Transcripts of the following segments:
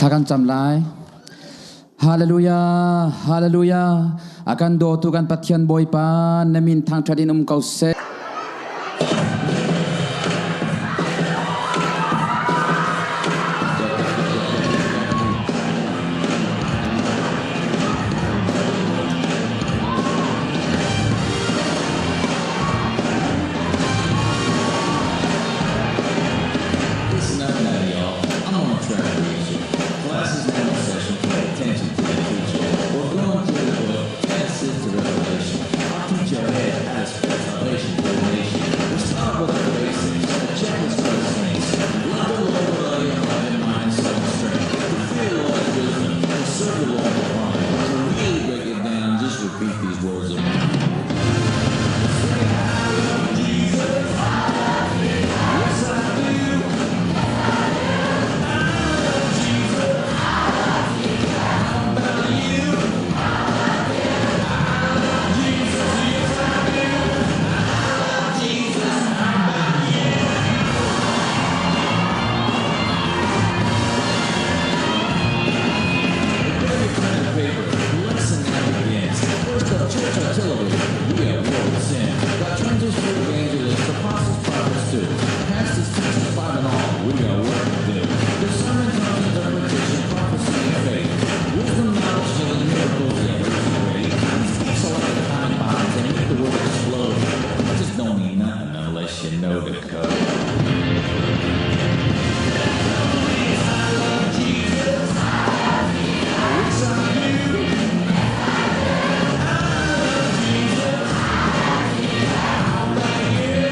Thla kan cam lai. Hallelujah, hallelujah. A kan dawtu kan Pathian Bawipa, na min thangṭhat in um ko seh. Listen up now, y'all. I'm on a track with you. Class is now in session. Pay attention to the teacher. We're going through the book, Genesis to Revelation. I'll teach your head how to spread salvation to the nation. We'll start with the basics, a checklist for the saints. Love the Lord with all your heart and mind, soul, and strength. To fear the Lord's wisdom, to serve the Lord with honor. To really break it down, just repeat these words of mine. Say, I love Jesus. Yes, I do. I love Jesus. How about you? I love Jesus. Yes, I do. I love Jesus. How about you? Grab your pen and paper. The lesson now begins. First up, church artillery. We are war with sin. Doctrines for evangelists, apostles, prophets too. Pastors, teachers, five and all. We got work to do. Discernment, tongues, interpretation, prophecy, and faith. Wisdom, knowledge, healing, miracles, yeah, those are great. These gifts are like atomic bombs. They make the world explode. It just don't mean nothing unless you know the code. I love Jesus. Yes, I do. I love Jesus. How about you?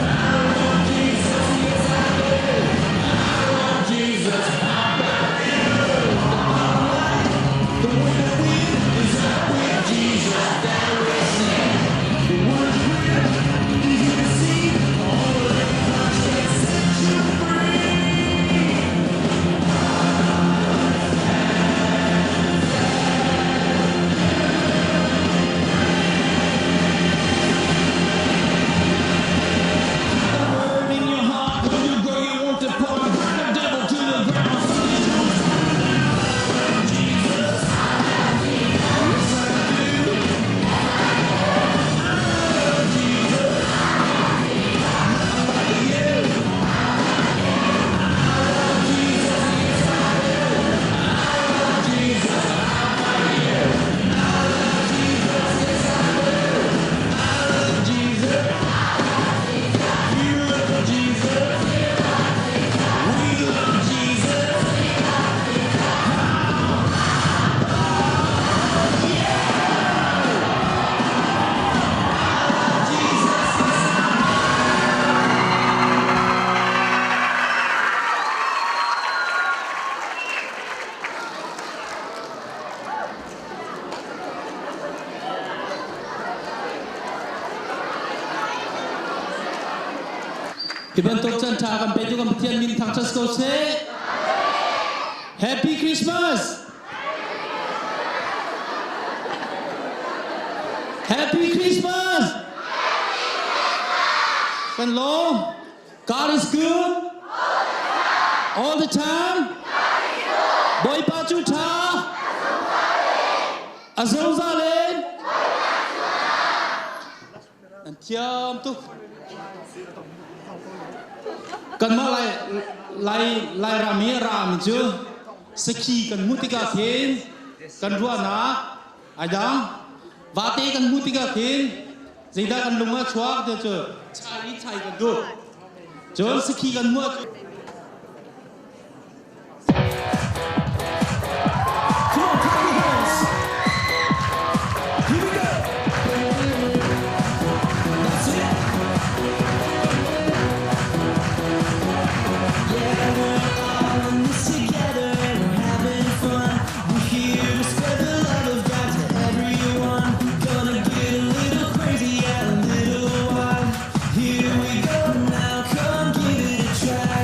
I love Jesus. Yes, I do. I love Jesus. How about you? The bottom line, the way to win is up with Jesus. There is sin. The word's clear, easy to see. Only Christ can set you free. The word in your heart, when you grow, you won't depart. Burn the devil to the ground. Jesus. Yes, I do. I love Jesus. How about you? I love Jesus. Yes, I do. I love Jesus. How about you? I love Jesus. Yes, I do. I love Jesus. You love Jesus. We love Jesus. Jesus. Hi bantuk caan ṭha kan petu kan Pathian min thangṭhat ko seh. Happy Christmas! Happy Christmas! Kan lawm. God is good. All the time. Bawipa cu ṭha. A zungzal in. Nan thiam tuk. Kanmah Lai Lai Lairam i ram cu sakhi kan hmuh tikah khin kan ruahnak ai dang. Vate kan hmuh tikah khin zeidah kan lung ah chuak ti cu chai i chai kan duh. Cun sakhi kan hmuh ahcun Come on, clap your hands. Here we go. That's it. Yeah, we're all in this together. We're having fun. We're here to spread the love of God to everyone. Gonna get a little crazy, yeah, a little wild. Here we go now. Come give it a try.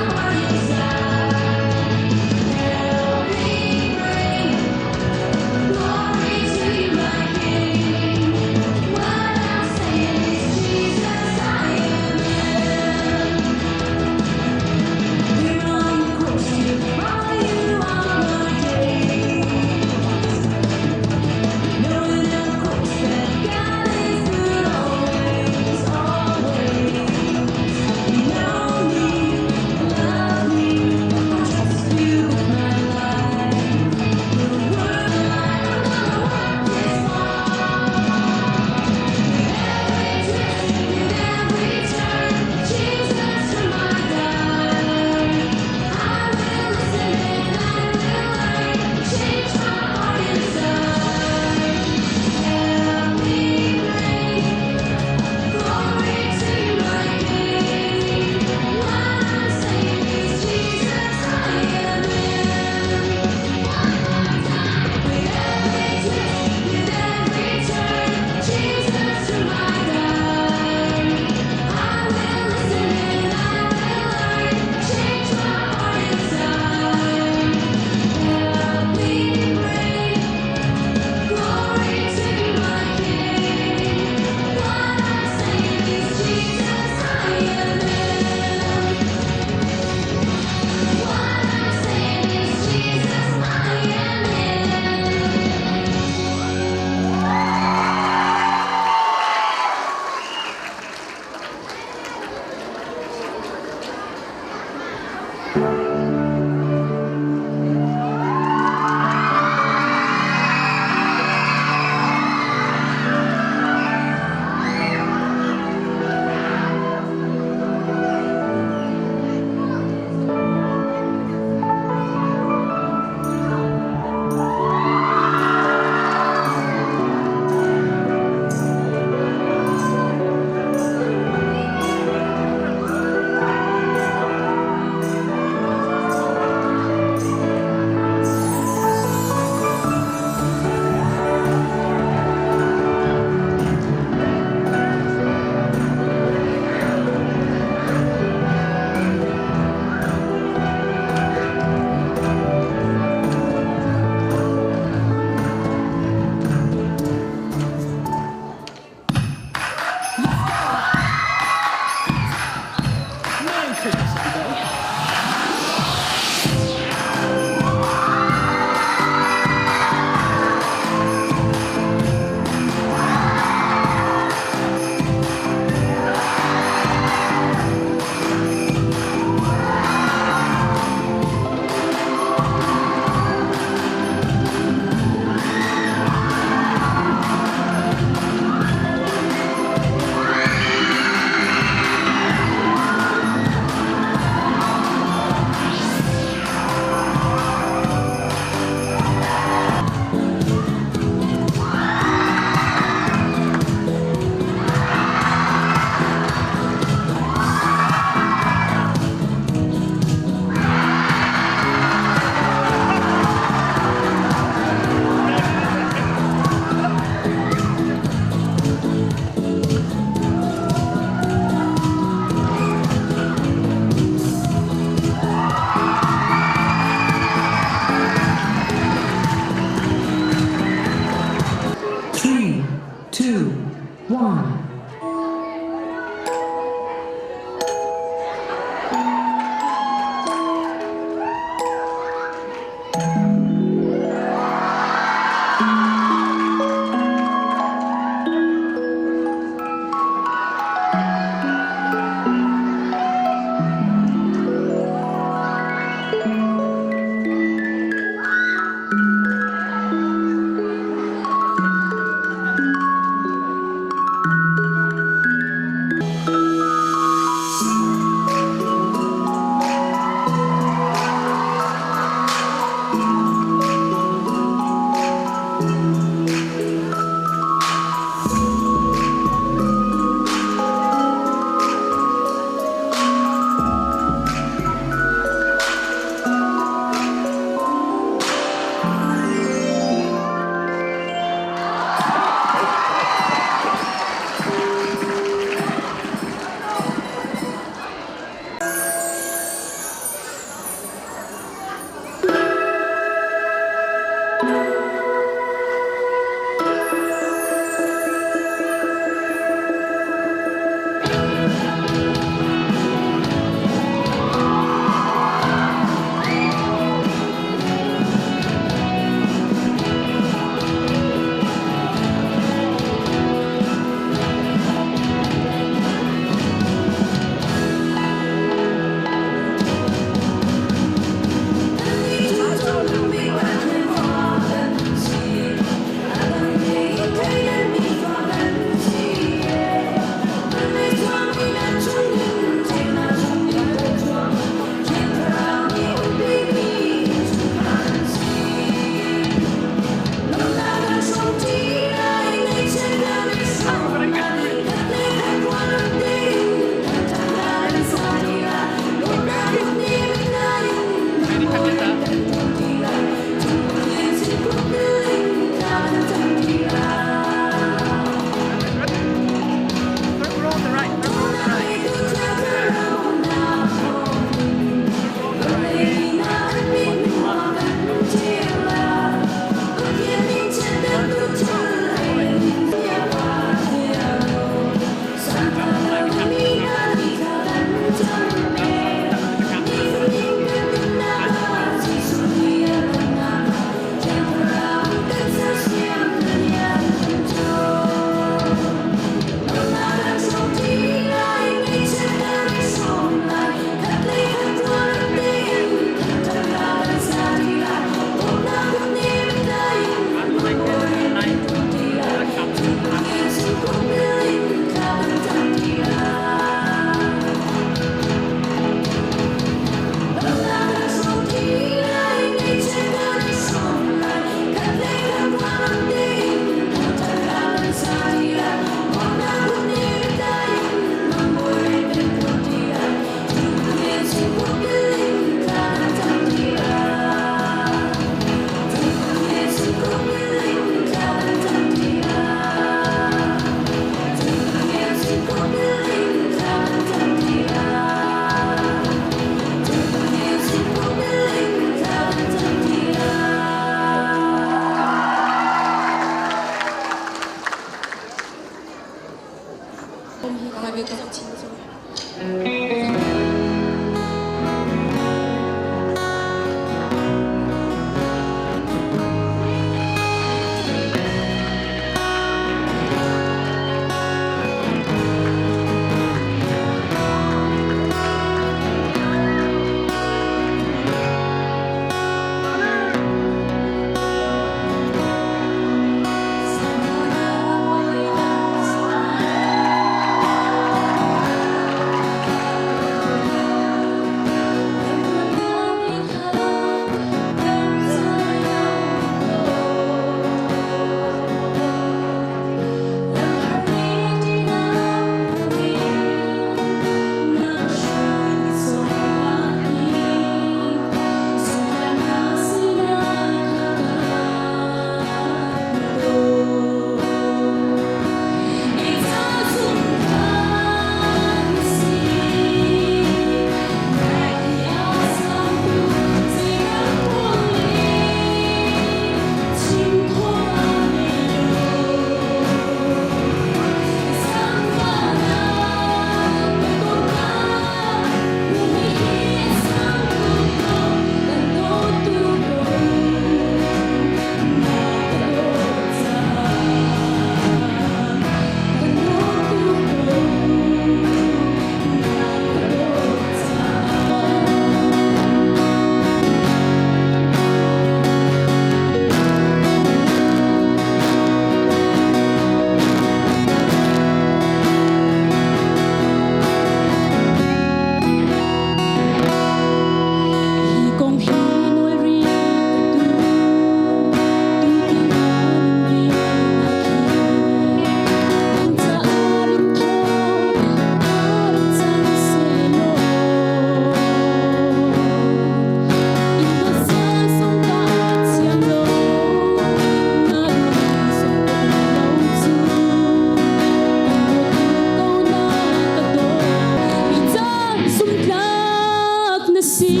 si.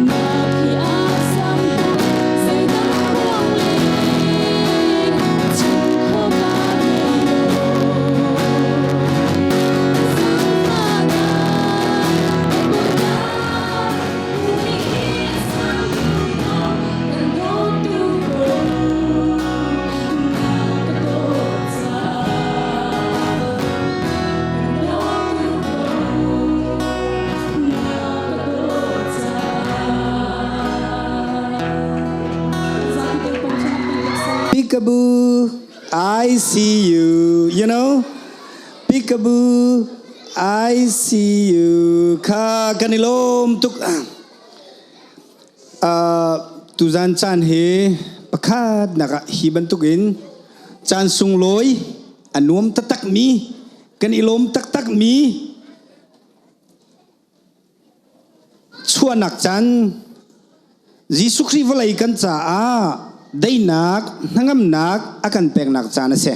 Nak hi a sam zeidang ruang le chim kho ka ngei lo. Zaangfahnak ka Bawipa, mi hi a sang kan dawtu ko, na ka dawt caah. Kan dawtu ko, na ka dawt caah. Zapi te pong chung kan rak ser. Peekaboo, I see you. You know, peekaboo, I see you. Kha kan i lawm tuk. Uh, tuzan caan hi pakhat nak ah hi bantukin caan sunglawi a nuam taktakmi kan i lawm taktakmi chuahnak caan Jesuh Khrih vawlei kan caah daihnak hnangamnak a kan peknak caan a si.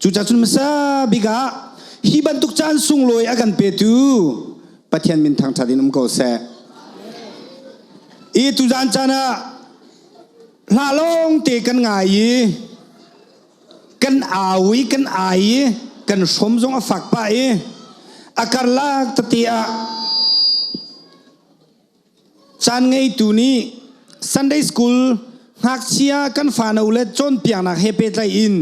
Cucaah cun hmasa bik ah hi bantuk caan sunglawi a kan petu Pathian min thangṭhat in um ko seh. I tuzaan caan ah hla lawng te kan ngai i kan au i kan ai i kan hrom zong a fak pah i a karlak tete ah caan ngeitu nih Sunday school ngakchia kan fano le cawnpiaknak he pehtlaih in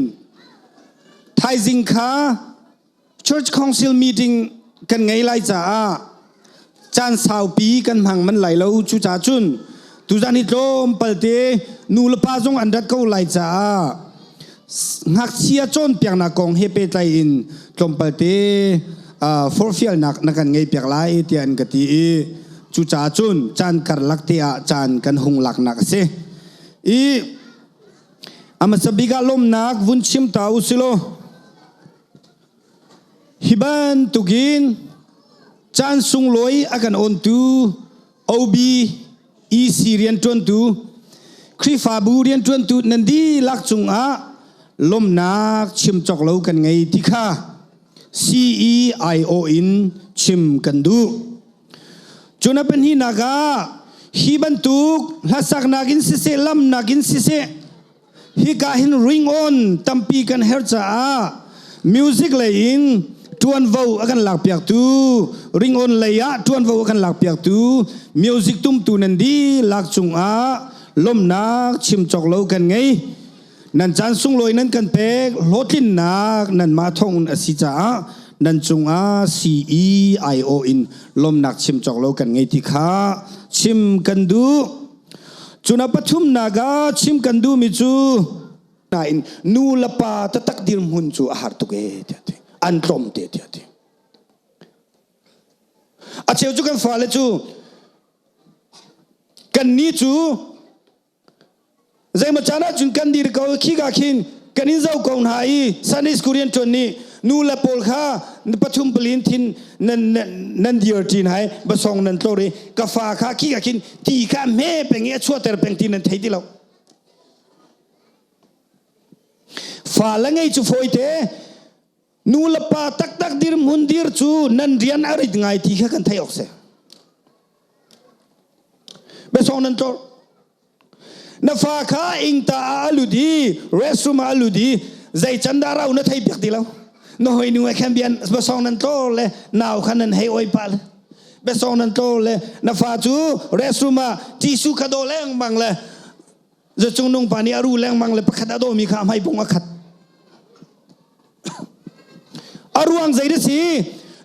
thaizing kha Church Council meeting kan ngei lai caah caan saupi kan hmang man lai lo. Cucaah cun tuzan hi tlawmpal te nu le pa zong an rat ko lai caah ngakchia cawnpiaknak kong he pehtlai in tlawmpal te forhfialnak na kan ngei piak lai tiah an ka ti i cucaah cun caan karlak te ah caan kan hung laknak a si. I a hmasa bik ah lawmnak vun chim ta u silaw Hi bantukin caan sunglawi a kan awntu OB, EC rianṭuantu, Khrihfabu rianṭuantu nan dihlak cungah lawmhnak chim cawk lo kan ngei ti kha CEIO in chim kan duh. Cun a pahnihnak ah hi bantuk hlasaknak in siseh, lamnak in siseh, Hika hin ringawn tampi kan herh caah music lei in ṭuanvo a kan lakpiaktu ringawn lei ah ṭuanvo a kan lakpiaktu music tumtu nan dihlak cungah lawmhnak chim cawk lo kan ngei. Nan caan sunglawi nan kan pek hlawhtlinnak nanmah thawng a si caah nan cungah CEIO in lawmhnak chim cawk lo kan ngei ti kha chim kan duh. Cun a pathumnak ah chim kan duhmi cu nain nu le pa taktak dirhmun cu a har tuk ee tiah ti. An tlawm te tiah ti. A cheu cu kan fale cu kan ni cu zeimaw caan ah cun kan dir ko khi ka khin kan in zoh ko hna i Sunday school rian ṭuan nih nu le pawl kha pathum palin thin nan nan dir ṭin hai basong nan tlor i ka fa kha khi ka khin ti kha hme peng i a chuahter peng ti nan thei ti lo fa le ngei cu fawi te nu le pa taktak dir hmun dir cu nan rian a rit ngai ti kha kan thei awk si besong nan tlor Na fa kha ingta ah a lut i restroom ah a lut i zei can dah rau na thei piak ti lo. Na hoi nu khan bian basong nan tlor le nau khan nan hei oi pa le besong nan tlor le na fa cu restroom ah tisu kha do lengmang le zacung nung pa nih a ru lengmang le pakhat a dawmi kha a hmai bung a khat. A ruang zei da si?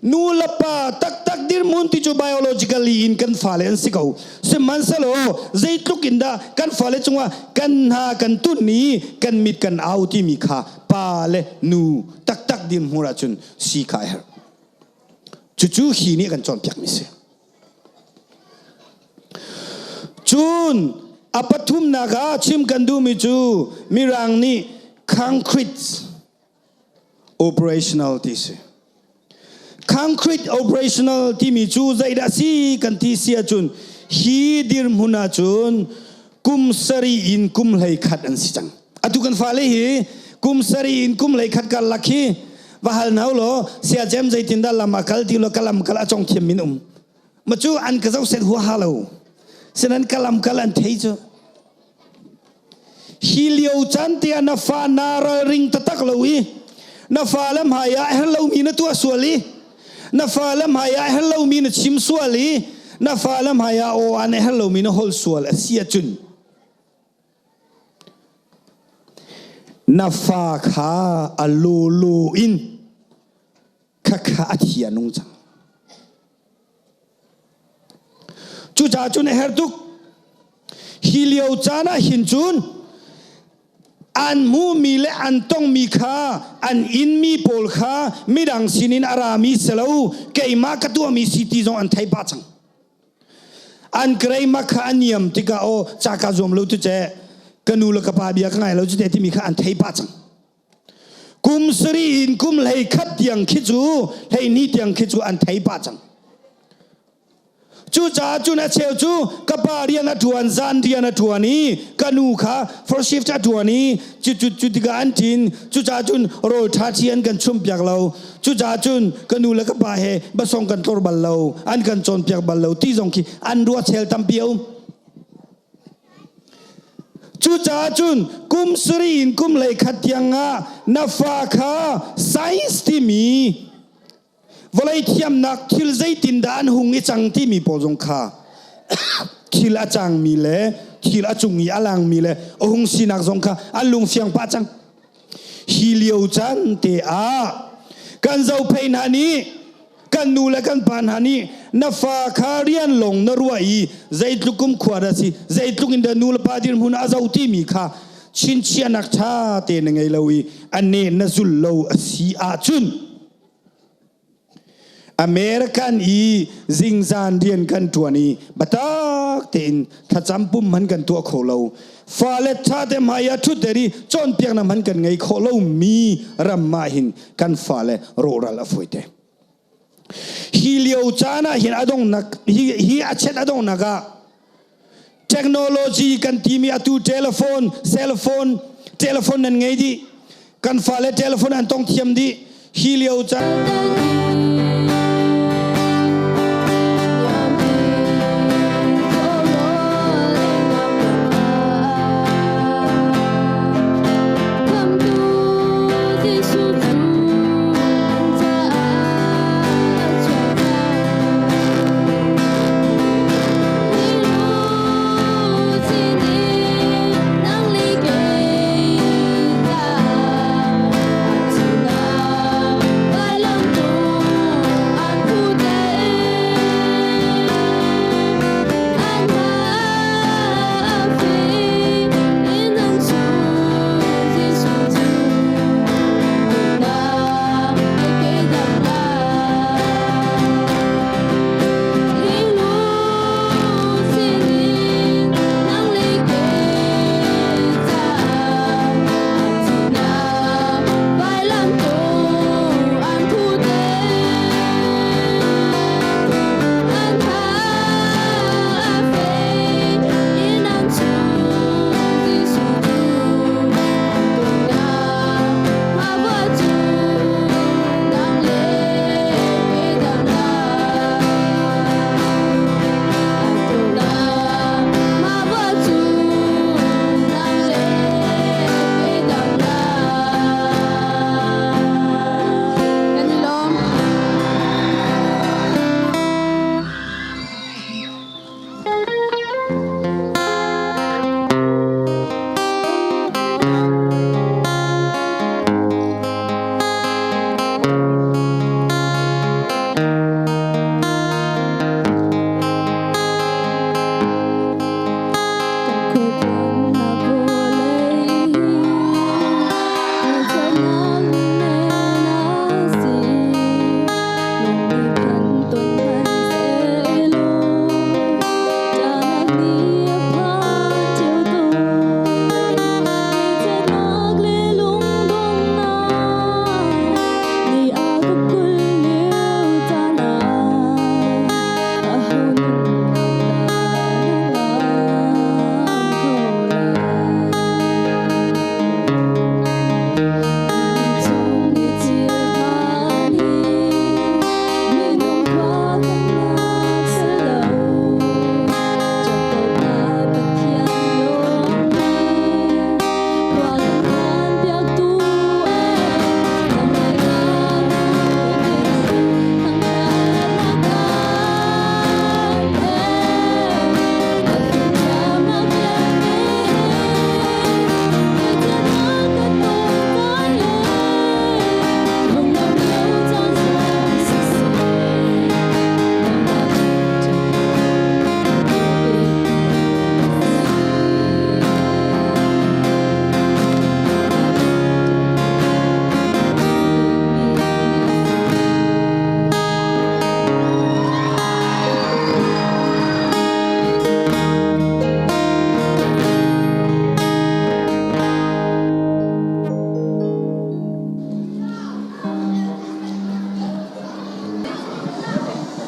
Nu le pa taktak dirhmun ti cu biologically in kan fale an si ko. Sihmanhsehlaw zeitluk in dah kan fale cungah kan hna kan tun i kan mit kan au timi kha pa le nu taktak dirhmun ahcun si kha a herh. Cucu hi nih a kan cawnpiakmi si. Cun a pathumnak ah chim kan duhmi cu Mirang nih concrete operational ti si. Concrete operational timi cu zeidah si kan ti si ahcun hi dirhmun ahcun kum sarih in kum hlei khat an si cang. Atu kan fale hi kum sarih in kum hlei khat karlak hi va hal hna law siacem zeitindah lam a kal ti law ka lam kal a cong thiam min um. Ma cu an ka zoh set huaha lo. Sinan ka lam kal an thei cu. Hi lio caan te ah na fa naa ralring taktak lo i na fale hmai ah her lomi na tuah sual i na fale hmai ah her lomi na chim sual i na fale hmai ah aw an her lomi na holh sual a si ahcun na fa kha a lulu in khakha a thi a nung cang. Cucaah cun a herh tuk. Hi lio caan ah hin cun an hmuhmi le an tongmi kha an inmi pawl kha midang sinin a rami si lo keimah ka tuahmi si ti zong an thei pah cang. An kreima kha a niam tikah aw ca ka zuam lo tu ce ka nu le ka pa bia ka ngai lo cu te timi kha an thei pah cang. Kum sarih in kum 11 tiang khi cu 12 tiang khi cu an thei pah cang. Cucaah cun a cheu cu ka pa rian a ṭuan, zan rian a ṭuan i ka nu kha first shift a ṭuan i cu cu cu tikah an ṭin. Cucaah cun rawl ṭha chi an kan chumhpiak lo. Cucaah cun ka nu le ka pa he basong kan tlor bal lo, an kan cawnpiak bal lo ti zong khi an ruah chel tampi a um. Cucaah cun kum sarih in kum 11 tiang ah na fa kha science timi vawlei thiamnak thil zeitindah an hung i cang timi pawl zong kha thil a cangmi le thil a cung i a langmi le a hung sinak zong kha an lungfiang pah cang. Hi lio caan te ah kan zophei hna nih kan nu le kan pa hna nih na fa kha rian lawng na ruah i zeitluk kum khua dah si zeitluk in dah nu le pa dirhmun a zo timi kha chinchiahnak ṭha te na ngei lo i a ne na zul lo a si ahcun American i zingzan rian kan ṭuan i biatak tein thlacam pum hman kan tuah kho lo. Fale ṭha te hmai ah ṭhutter i cawnpiaknak hman kan ngei khawh lomi ram ah hin kan fale rawhral a fawi te. Hi lio caan ah hin a donghnak hi, hi a chet a donghnak ah technology kan timi atu telephone, cell phone, telephone nan ngei dih. Kan fale telephone an tong thiam dih. Hi lio caan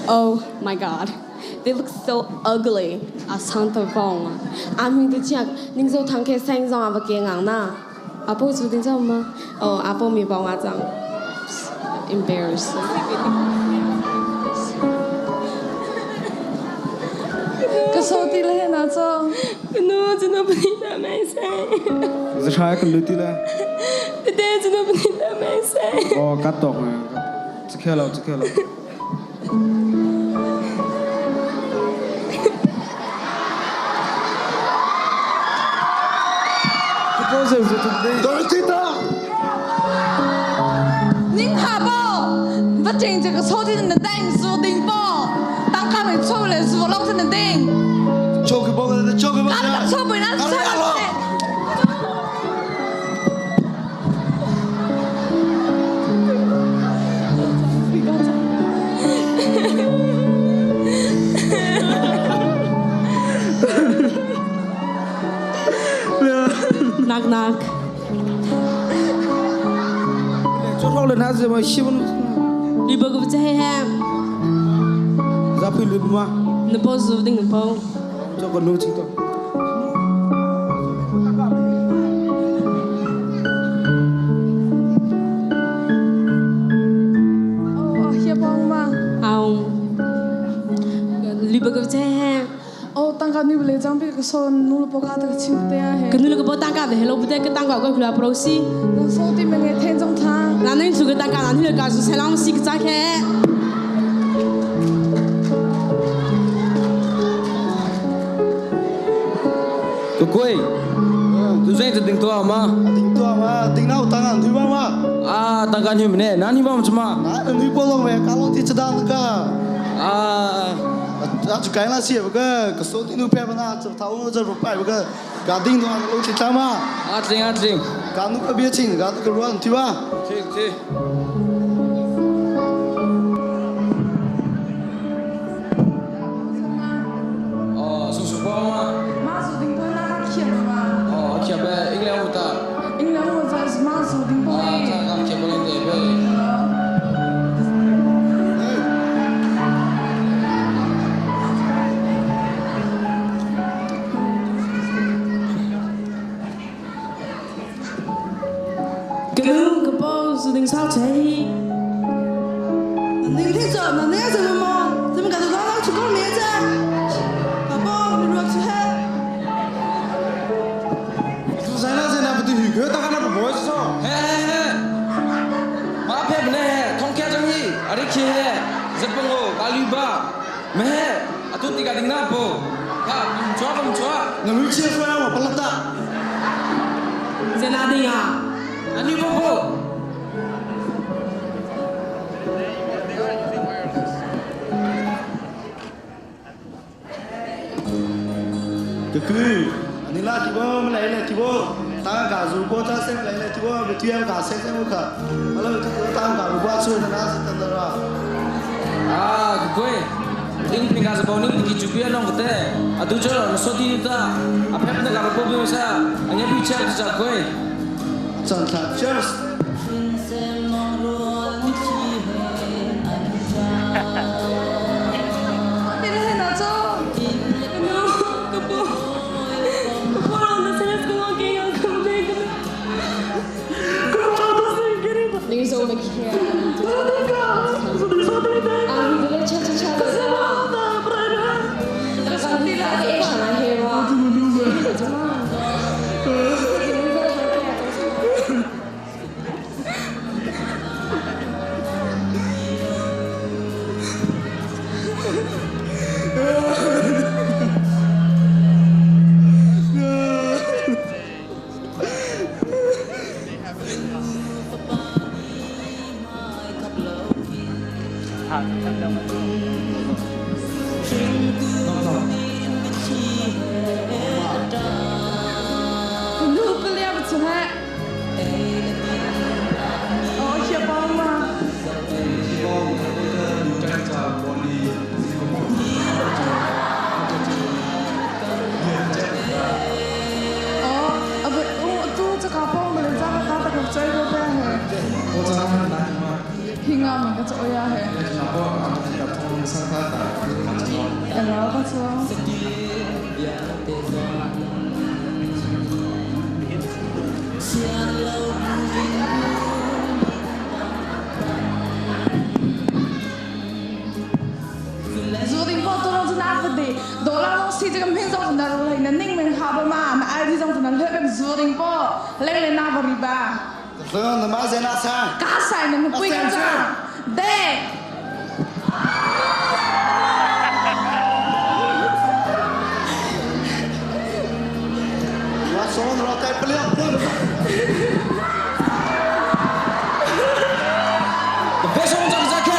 Oh my god. They look so ugly. A sang to bong. A ming te chia ning zo thang ke sang zong a ke ngang na. A po zu ding zong ma. Oh, a po mi bong a zang. Embarrassing. Ka so ti le na cho. Nu chu no pani ta mai sai. Zahrai kan lu ti le. Te chu no pani ta mai sai. Oh, ka tok. Chikhe lo, chikhe lo. 您好不？不听这个抽屉的灯，是顶包，当卡没抽来是我弄成的灯。 Choke bo, choke bo. 俺们抽不那抽的。 Knock knock. Cho le na ze ma shi bun. Li bo ko che he. Za phi lu ma. Na po zu ding na po. Cho ko lu chi to. Oh, hiya bong ma. Aung. Li bo ko che he. Oh, tang ka ni le jang bi ka so nu lo ka ta chim te a he. Ka nu le ko tang ka de hello bu te ka tang ka ko khula pro si. Na so ti me nge then jong tha. Na nang chu ka tang ka na ni le ka su salam si ka cha khe. Cô quê, tôi dành cho tình tôi mà. Tình tôi mà, tình nào tăng ăn thứ ba mà. À, tăng ăn như mình nè, nani ba mà. À, nuôi bao lâu về, cá lông thì chả đan cả. À, à, chú cái là xí cái, cái số tiền nuôi pe mà, chú tháo nó chú phải cái, cá đinh nó lông thì chả mà. À, chính à chính. Cá nuôi cái bia chính, cá nuôi cái ruộng thứ ba. Chính chính. Ờ, số số bao mà. Ma zu ding po na ka khia ma. Ờ, khia bé, anh leo ta. Ing le wo za ma zu ding po. À, cha cam khia bao lên để bé. Ka nu ka po zu ding sao che hi. 你听着，那那怎么嘛？怎么感觉刚刚去搞面子？宝宝，你若去嘿？ Tu sai na ze na bu tu hu ke ta ka na bu bo so. He he he. Ma phe bne he, thong kya jang hi, ari khi he. Zepong go, ka lu ba. Me he, atu ti ka ding na po. Ka, bum chua bum chua. Na lu chia fa ma pa ta. Ze na ding a. Ani bo bo. Cái cứ, anh la thì bố, mình lấy lại thì bố. Tăng cả dù bố ta xem lấy lại thì bố, mình tuyên cả xem xem cả. Mà là tăng cả dù bố chơi nó sẽ tăng ra. À, cái quê. Ding ping ka sa ning ki chu pia nong te. Atu cho no so ti ta. A phep na ka bo bi sa. Anya bi cha cha quê. Chẳng thà cheers. Ti le na cho. Nu ka po. Ka po ro na sa ko ko ke ka ko be ka. Ka po to se kere. Ning zo me khia. Ah, mi le cha cha cha. Ka sa ma ta pra ra. Ka sa ti la e sha na he wa. Nu pa le ba chu he. Oh, hiya bong ma. Oh, अब ओ tu cha ka pong ma le za ka ta ka chai bo pe he. Hinga ma ka cho ya he. chu. Zu ding po tu long chu na va de do la long si che kam hin zong na ro lai na ning men ha ba ma na ai di zong na le bek zu ding po leng le na va ri ba. Zon na ma ze na sa. Ka sai na pui ka cha. De. Wa son ro kai pli pli.别说我这个再看。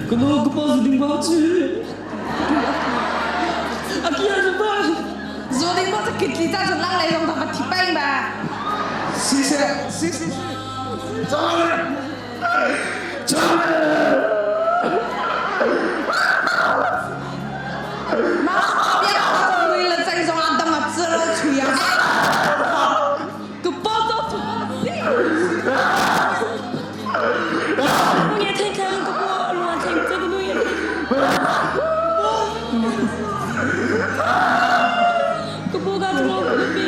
Kanu ka pa zu ding ba chu. Akia zu ba. Zu ding po cha kit li cha chu lang lai zong ta va thi peng ba. Si se si si si. Ma bia ka nui le chang zong a dang a chi lo chu ya. Ku po zo chu si. Nge theng khang ka po luan theng cha ka nu ye. Ka po ga chu ko pi.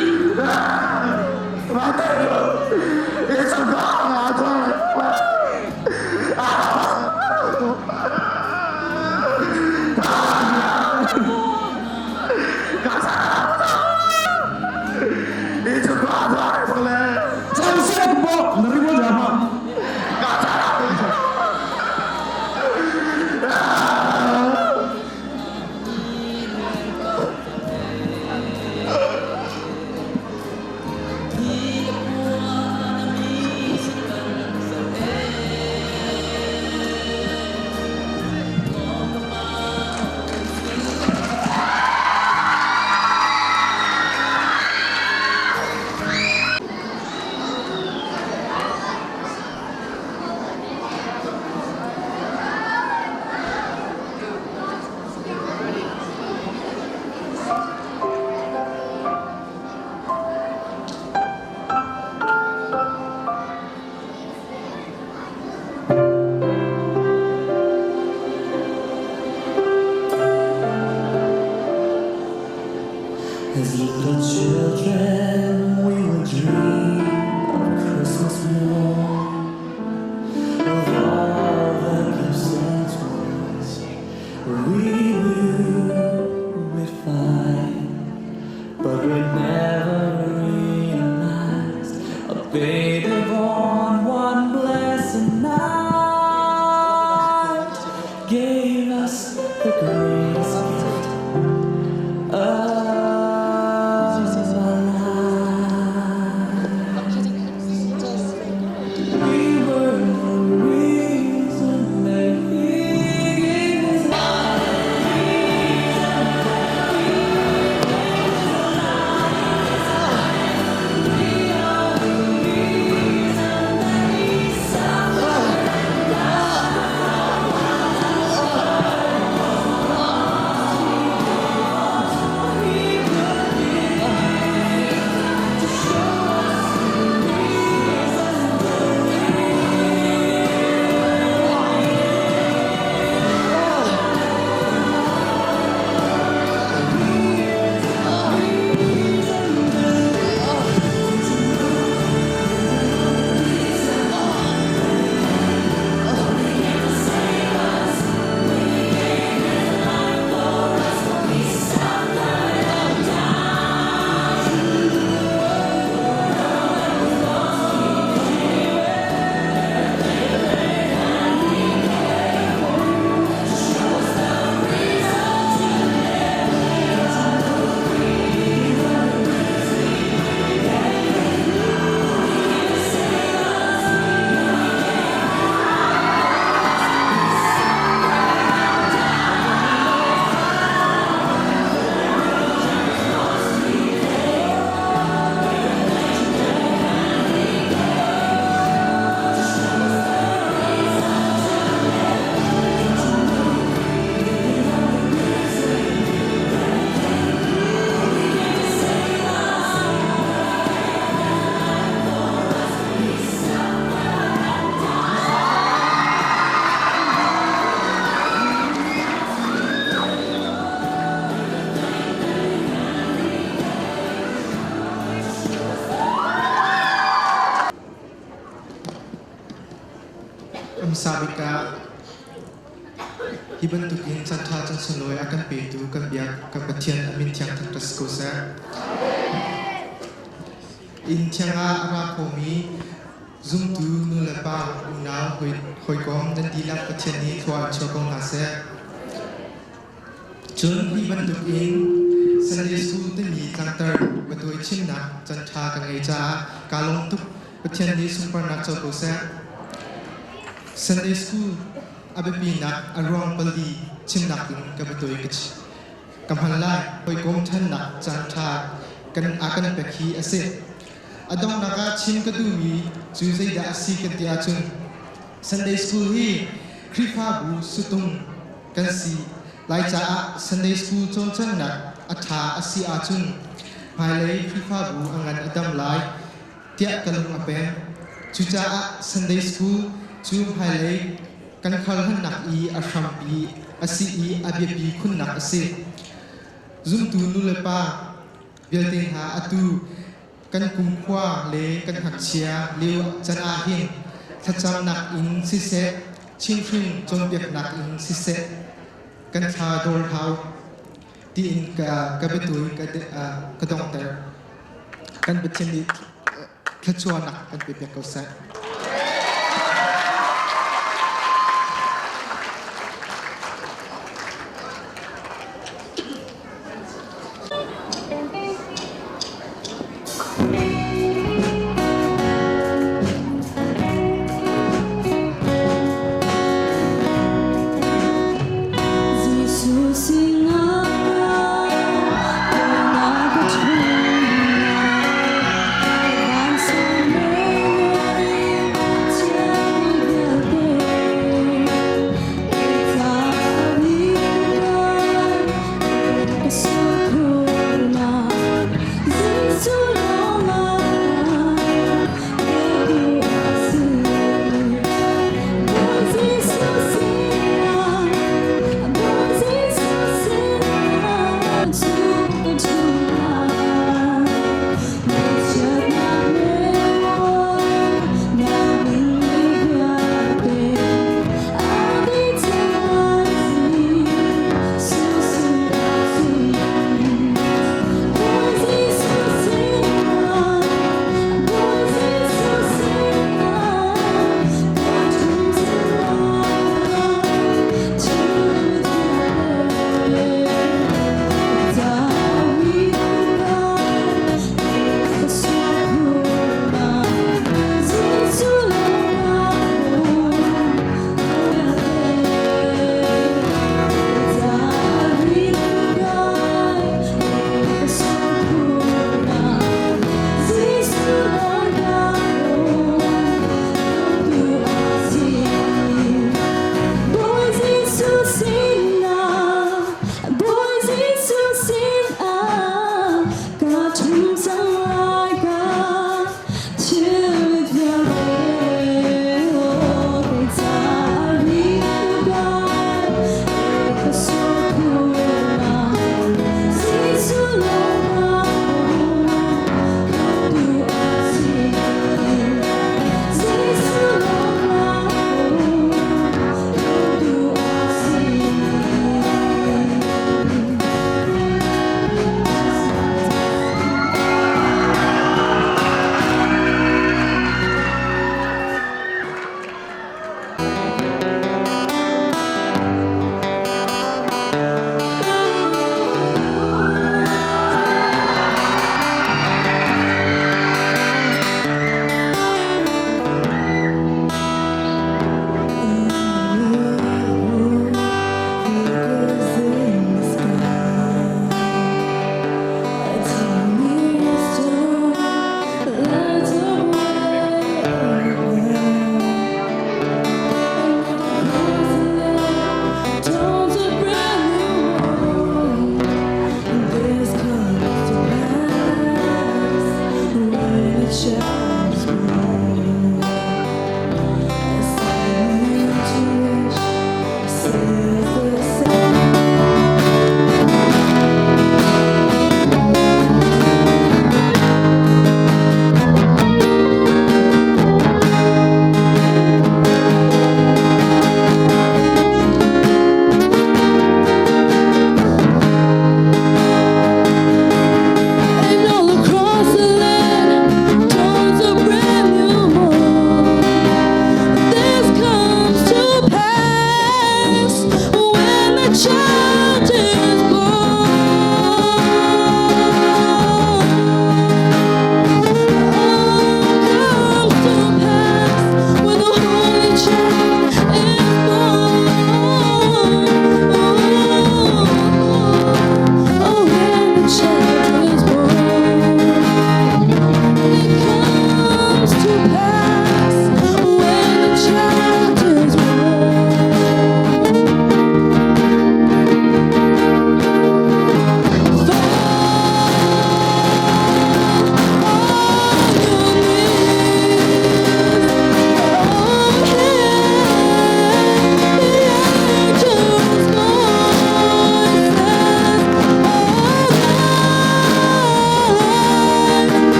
As little children, we would dream of Christmas morn, of all the gifts and toys we knew we'd find, but we never realized a baby born one blessed night gave us the greatest gift of our lives. Hmasa bik ah hi bantukin caanṭha caan sunglawi a kan petu kan biak kan Pathian a min thiang thangṭhat si ko seh. Inn thiang ah a ra khomi zumtu nu le pa unau hawikom nan dihlak Pathian nih thlua in chuah ko hna seh. Cun hi bantukin Sunday School timi tlangtar biatuai chimnak caanṭha ka ngei caah kaa lawm tuk. Pathian nih sunparnak co ko seh. Sunday School a biapinak a ruang pali chimnak in ka biatuai ka ka hman lai. Hawikom ṭhannak caanṭha kan a kan pek hi a si. A donghnak ah chim ka duhmi cu zeidah a si kan ti ahcun Sunday School hi Khrihfabu sutung kan si lai caah Sunday School cawncawnnak a ṭha a si ahcun hmailei Khrihfabu a ngan a dam lai tiah ka lung a pem. Cucaah Sunday School cu hmailei kan kharhlannak i a hrampi a si i a biapi khunnak a si. Zumtu nulepa vialte hna atu kan kumkhua le kan ngakchia lio can ah hin thlacamnak in siseh, chimhhrin cawnpiaknak in siseh, kan thla dawr hau tiin ka ka biatui ka ka donghter. Kan Pathian nih thluachuahnak kan pe piak ko seh. Jesuh sinah ka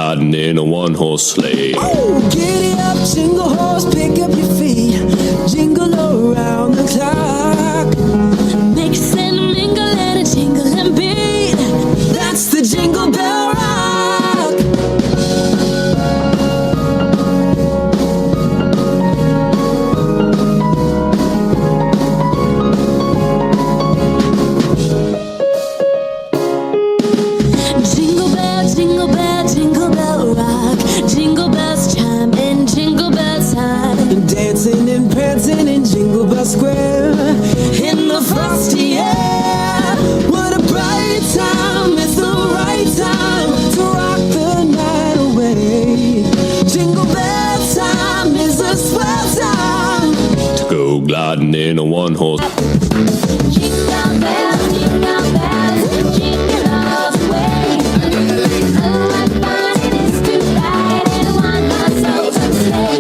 gliding in a one horse sleigh. Giddy up, jingle horse, pick up your feet. Jingle around the clock. Mix and mingle and a jingle and beat. That's the jingle bell rock. Jingle bell, jingle bell, jingle bell rock. Jingle bells chime in jingle bell time. Dancing and prancing in Jingle Bell Square. In the frosty air. What a bright time. It's the right time to rock the night away. Jingle bell time is a swell time. To go gliding in a one horse. Jingle bells, jingle bells, jingle all the way. Oh, what fun it is to ride in a one-horse open sleigh.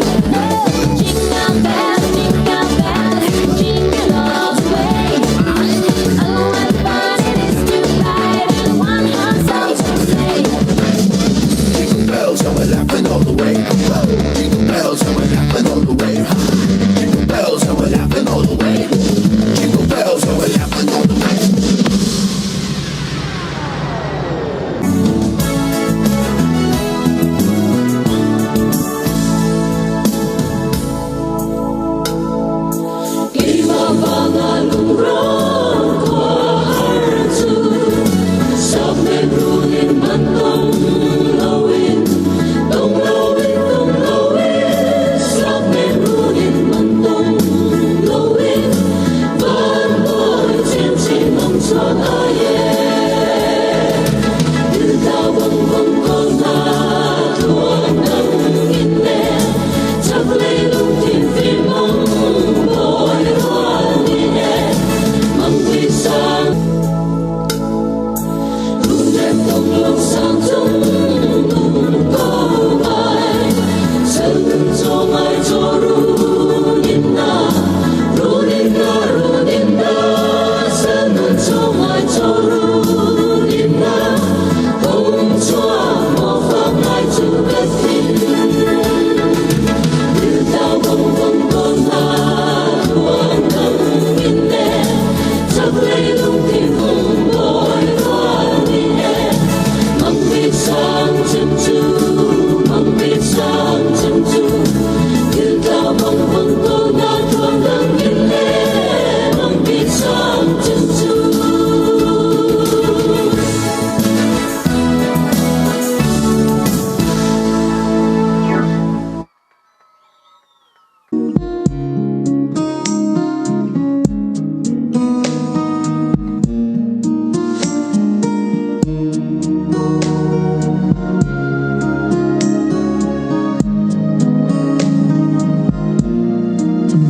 Jingle bells, jingle bells, jingle all the way. Oh, what fun it is to ride in a one-horse open sleigh. Jingle bells, and we're laughing all the way. Jingle bells, and we're laughing all the way. Jingle bells, and we're laughing all the way. Jingle bells, and we're laughing all the way.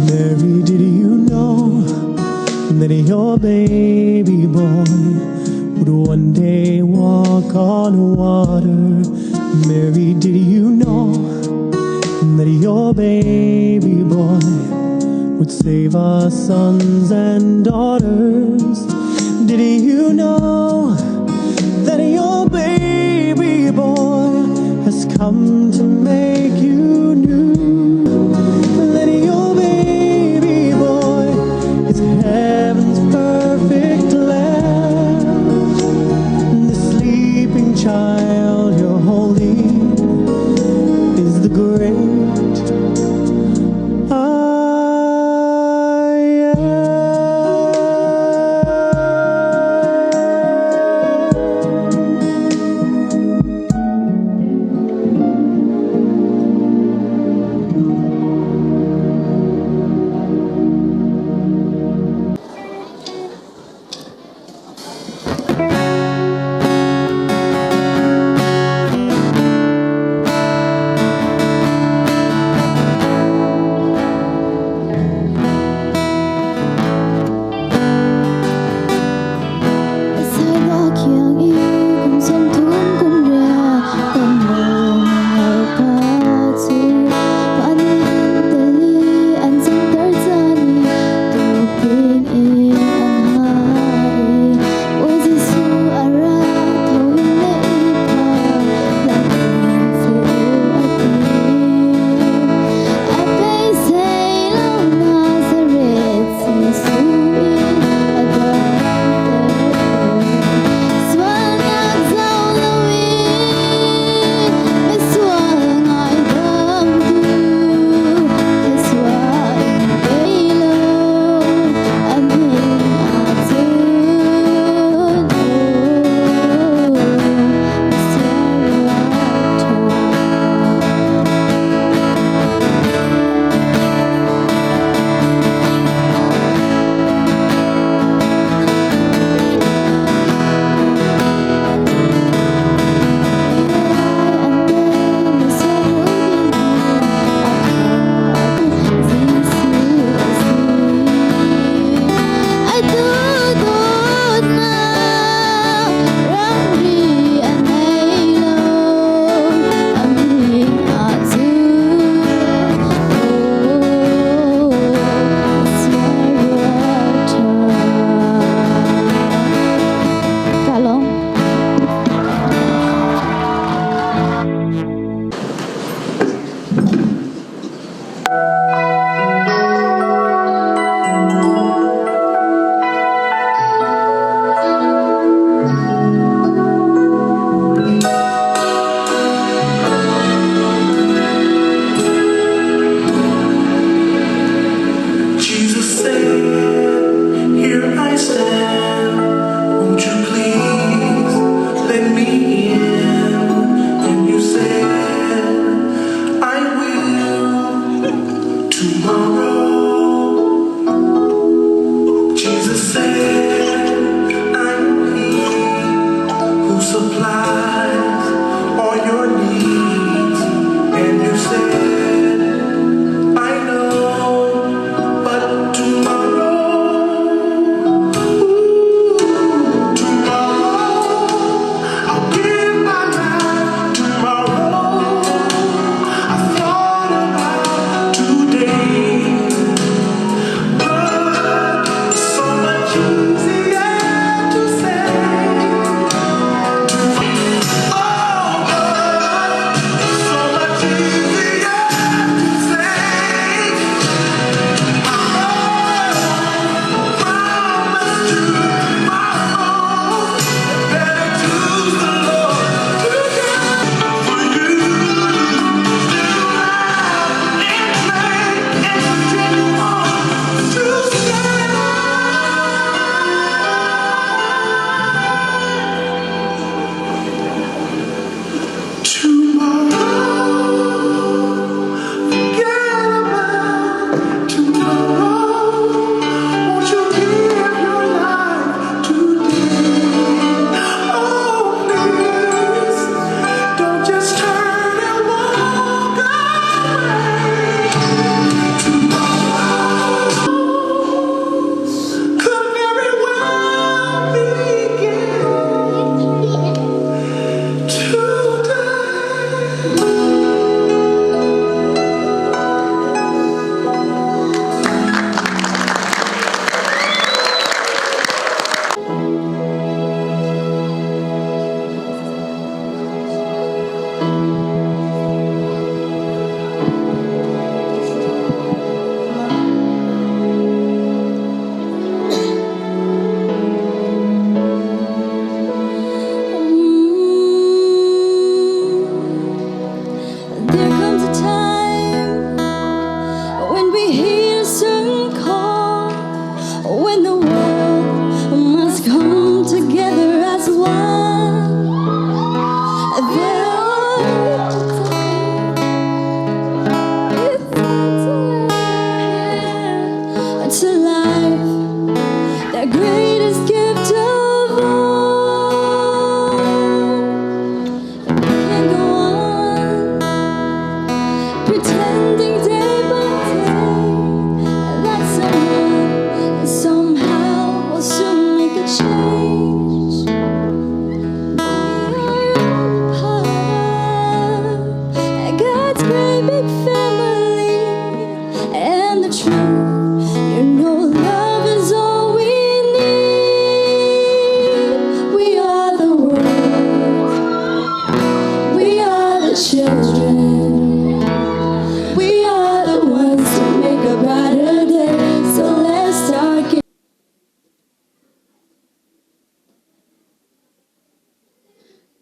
Mary, did you know that your baby boy would one day walk on water? Mary, did you know that your baby boy would save our sons and daughters? Did you know that your baby boy has come to make you new? That your baby boy is heaven's perfect lamb. The sleeping child you're holding is the great I am.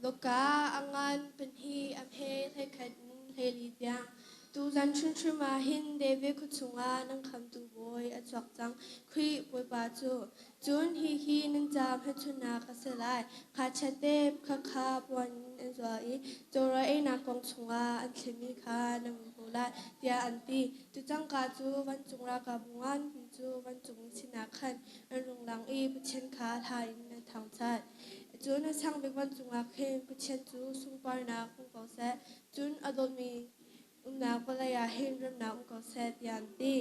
Luka a ngan pahnih a hme 11 in 14 tiang. Tuzan hrimhrim ah hin David khua chungah nan khamtu bawi a chuak cang, Khrih Bawipa cu. Cun hihi nan ca hmelchunhnak a si lai. Ngakchia te pakhat kha puan in an zual i cawrawl einak kong chungah an thlimi kha nan vun hmuh lai, tiah an ti. Cu cangka cu vancung ralkapbu nganpi cu vancung sinah khan an rung lang i Pathian kha hla in an thangṭhat. Cun a sang bik vancung ah khin Pathian cu sunparnak um ko seh, cun a dawtmi umnak vawlei ah hin remnak um ko seh, tiah an ti.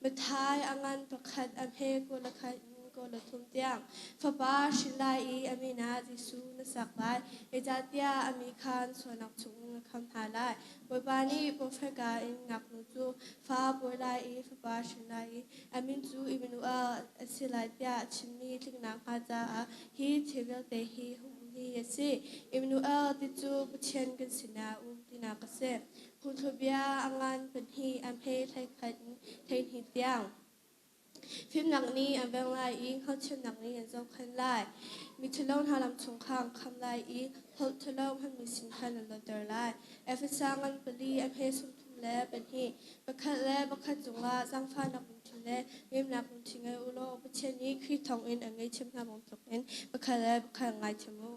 Matthai a ngan pakhat a hme 21 in 23 tiang. Fapa hrin lai i a min ah Jesuh na sak lai, zeicahtiah a mi kha an sualnak chungin a khamh hna lai. Bawipa nih profet ka in ngaknu cu fa pawi lai i fapa hrin lai i a min cu Immanuel a si lai tiah a chimmi tlingnak hnga caah hi thil vialte hi hung um hi a si. Immanuel ti cu Pathian kan sinah um tinak a si. Phungthlubia a ngan pahnih a hme 11 in 12 tiang. Fimnak nih an veng lai i hngalhthiamnak nih an zohkhenh lai. Miṭhalo hna lam chung kha an kham lai i holh ṭhalo hmanmi sin khan an luatter lai. Efesa ngan pali a hme 32, pakhat le pakhat cungah zaangfahnak lungthin le nemnak lungthin ngei u law Pathian nih Khrih thawngin an ngaihthiam hna bantukin pakhat le pakhat ngaithiam u.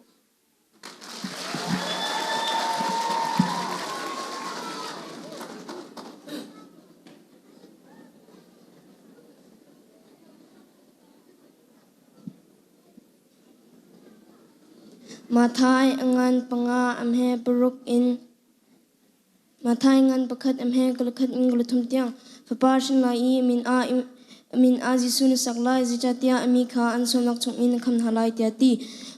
Matthai a ngan panga a hme paruk in Matthai ngan pakhat a hme 21 in 23 tiang fapa hrin lai i min ah min ah Jesuh na sak lai, zeicahtiah a mi kha an sualnak chungin na khamh hna lai tiah a ti.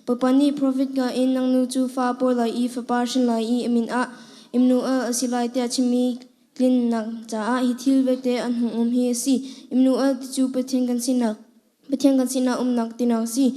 Bawipa nih profet ka in nang nu cu fa a pawi lai i fapa hrin lai i a min ah Immanuel a si lai tiah chimmi tlinnak caah hi thil vialte an hung um hi a si. Immanuel ti cu Pathian kan sinak Pathian kan sinah umnak tinak a si.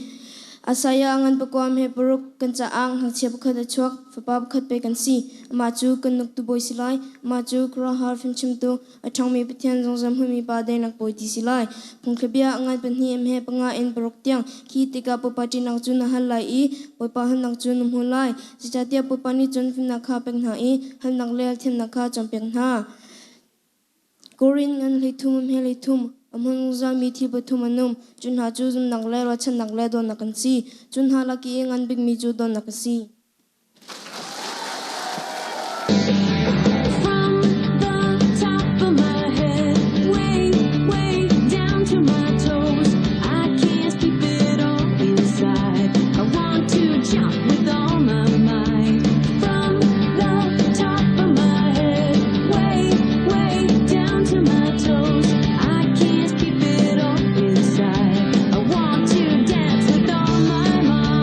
Isaiah ngan pakua he paruk kan caah ngakchia pakhat a chuak, fapa pakhat pek kan si. Amah cu kan nuktu bawi si lai. Amah cu khuaruahhar fimchimtu, a ṭhangmi Pathian zungzal hmuimi pa daihnak bawi ti si lai. Phungthlabia a ngan pahnih he panga in paruk tiang khi tikah Bawipa ṭihnak cu na hal lai i Bawipa halnak cu na hmu lai. Zeicahtiah Bawipa nih cun fimnak kha pek hna i halnak le thiamnak kha cawnpiak hna. Korin ngan 13 a hme 33, a hmun zungzalmi thil pathum an um. Cu hna cu zumhnak le ruahchannak le dawtnak an si. Cu hna lak i ngan bikmi cu dawtnak a si. From the top of my head, way, way down to my toes, I can't keep it all inside. I want to jump with all my might. From the top of my head, way, way down to my toes, I can't keep it all inside. I want to dance with all my might.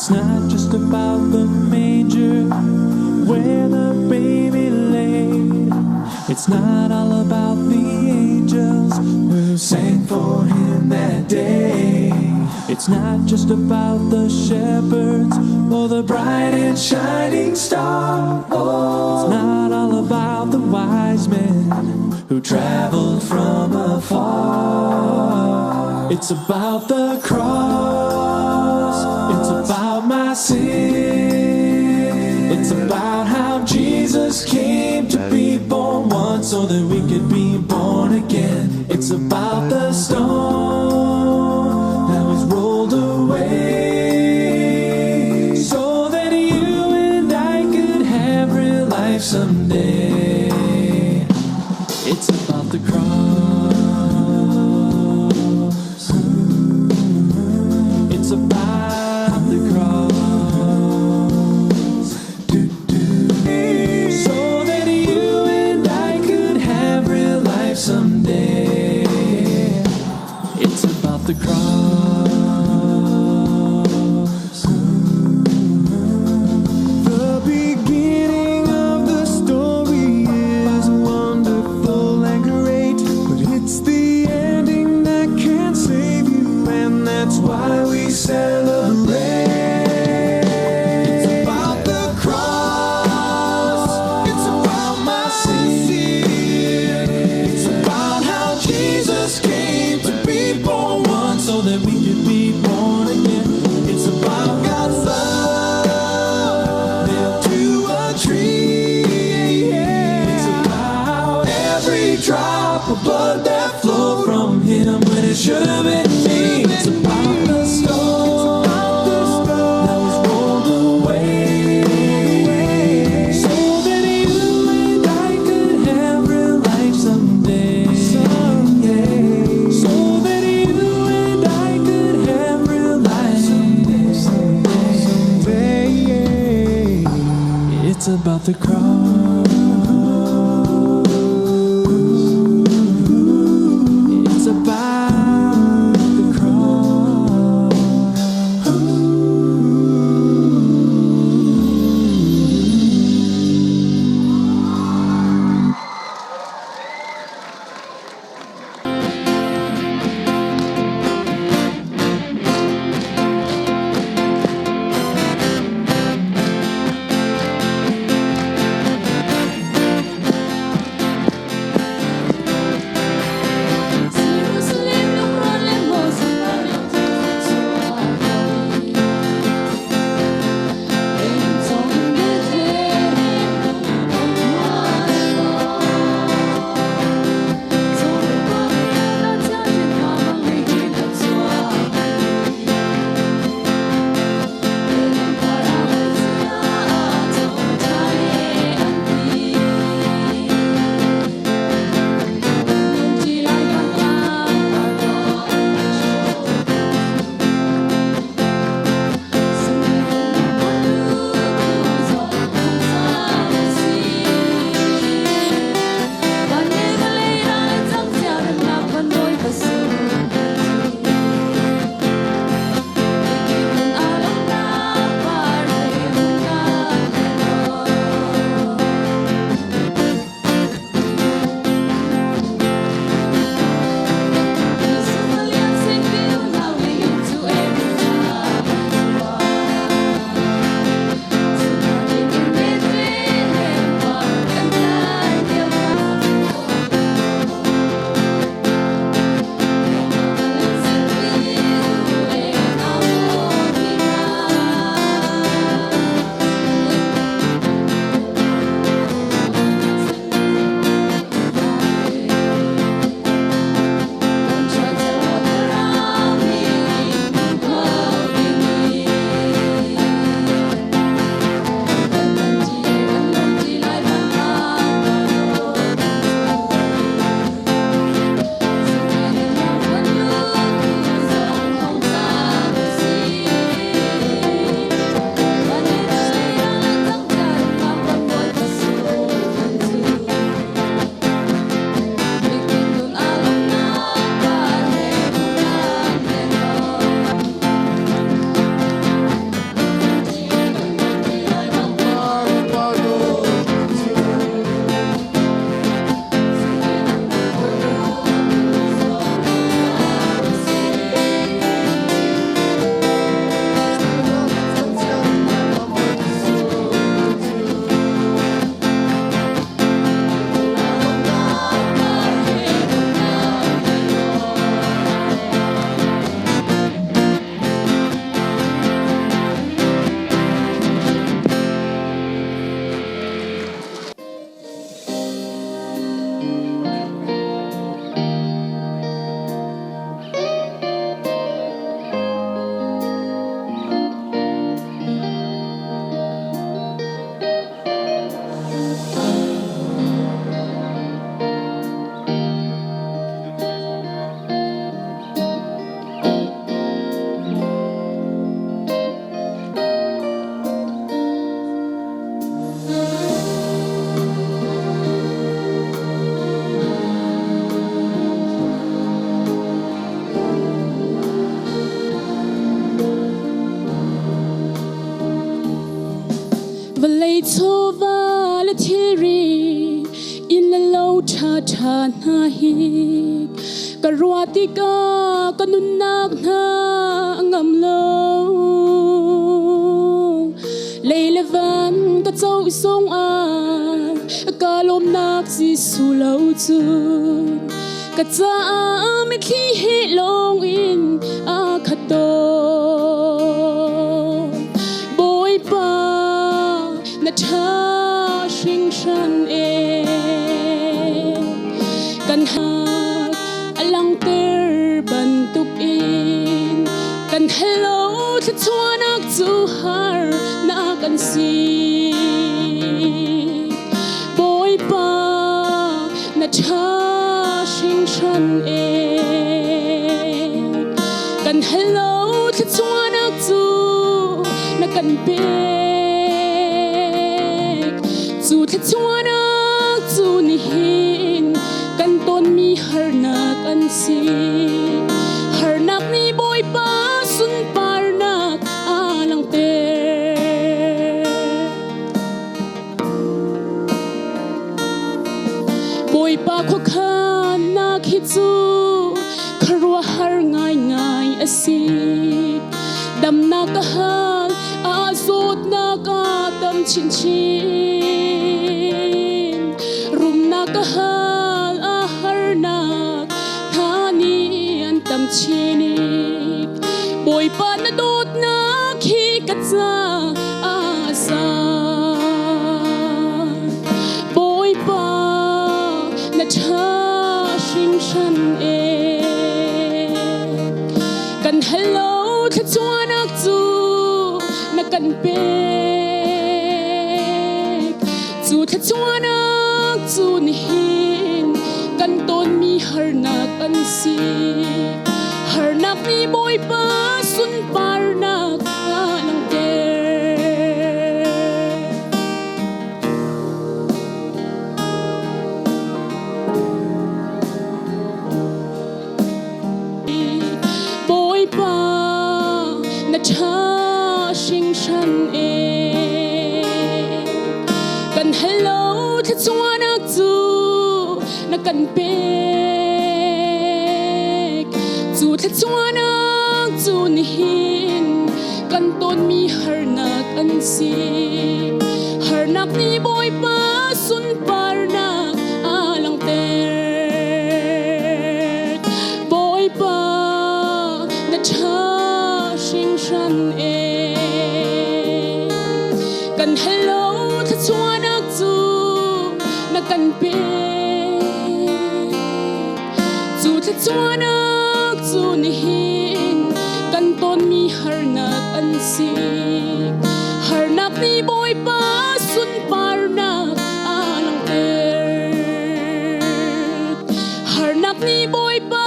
It's not just about the manger where the baby lay. It's not all about the angels who sang for him that day. It's not just about the shepherds or the bright and shining star. Oh, it's not all about the wise men who traveled from afar. It's about the cross. It's about my sin. It's about how Jesus came to be born once so that we could be born again. It's about the stone that was rolled away so that you and I could have real life someday. It's about the cross. It's about the cross. So that you and I could have real life someday. It's about the cross. The beginning of the story is wonderful and great, but it's the ending that can save you, and that's why we celebrate. It's about the cross, it's about my sin, it's about how Jesus came to be born once so that we could be born again. It's about God's love nailed to a tree. It's about every drop of blood that flowed from him when it should have been me. It's about the stone that was rolled away so that you and I could have real life someday. So that you and I could have real life someday. It's about the cross. It's about the cross. Chawva le thilri inn le lo ṭhaṭha hna hi ka ruah tikah ka nunnak hna a ngam lo. Lei le van ka co zongah ka lawmnak Jesuh lo cu ka caah mitthli he lawng in a khat tawn. Bawipa na ṭha hringhran e kan hak a langhter bantuk in kan hello thluachuahnak cu har na kan si. Bawipa na ṭha hringhran e kan hello thluachuahnak cu na kan pek cu thluachuahnak cu nihin kan tonmi harnak an si harnak nih Bawipa sunparnak aa langhter. Bawipa khuakhannak hi cu khuaruahhar ngaingai a si. Damnak ka hal, a zawtnak a tam chinchin. Rumnak ka hal, a harnak hna nih an tam chin i Bawipa na dawtnak hi ka ca a sa. Bawipa na ṭha hringhran e kan hello thluachuahnak cu na kan pek cu thluachuahnak cu nihin kan tonmi harnak an si harnak nih Bawipa sunparnak a langhter. Bawipa na ṭha hringhran e kan hello thluachuahnak cu na kan pek cu thluachuahnak cu nihin kan tonmi harnak an si harnak nih Bawipa sunparnak a langhter Bawipa na ṭha hringhran e kan hello thluachuahnak cu na kan pek cu thluachuahnak cu nihin kan tonmi harnak an si harnak nih Bawipa sunparnak a langhter harnak nih Bawipa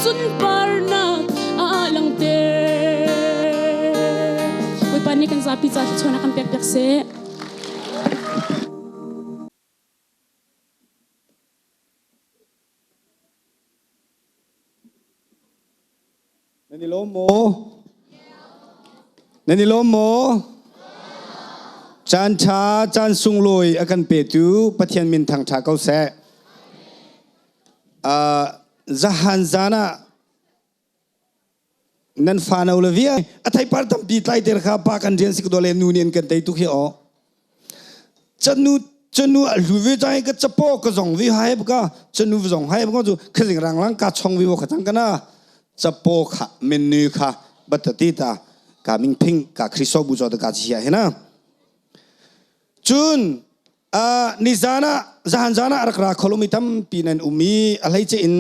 sunparnak a langhter Bawipa nih kan zapi ca thluachuahnak kan pek piak seh. Nan i lawm maw? Nan i lawm maw? Caan ṭha, caan sunglawi a kan petu Pathian min thangṭha ko seh. Zahan zan ah nan fa no le via a theipar tampi tlaiter kha pa kan rian si ko le nu nih an kan tei tuk hi aw. Chanu chanu a hlu ve chang ka chapo ka zong vi hai ka chanu zong hai ka chu khazing rang lang ka chong vi wo kha chang kana chapo kha menu kha batati ta ka ming phing ka khriso bu cho ta ka chi he na chun a nizana zahan zana rak ra kholomi tampi nan umi a hlei che in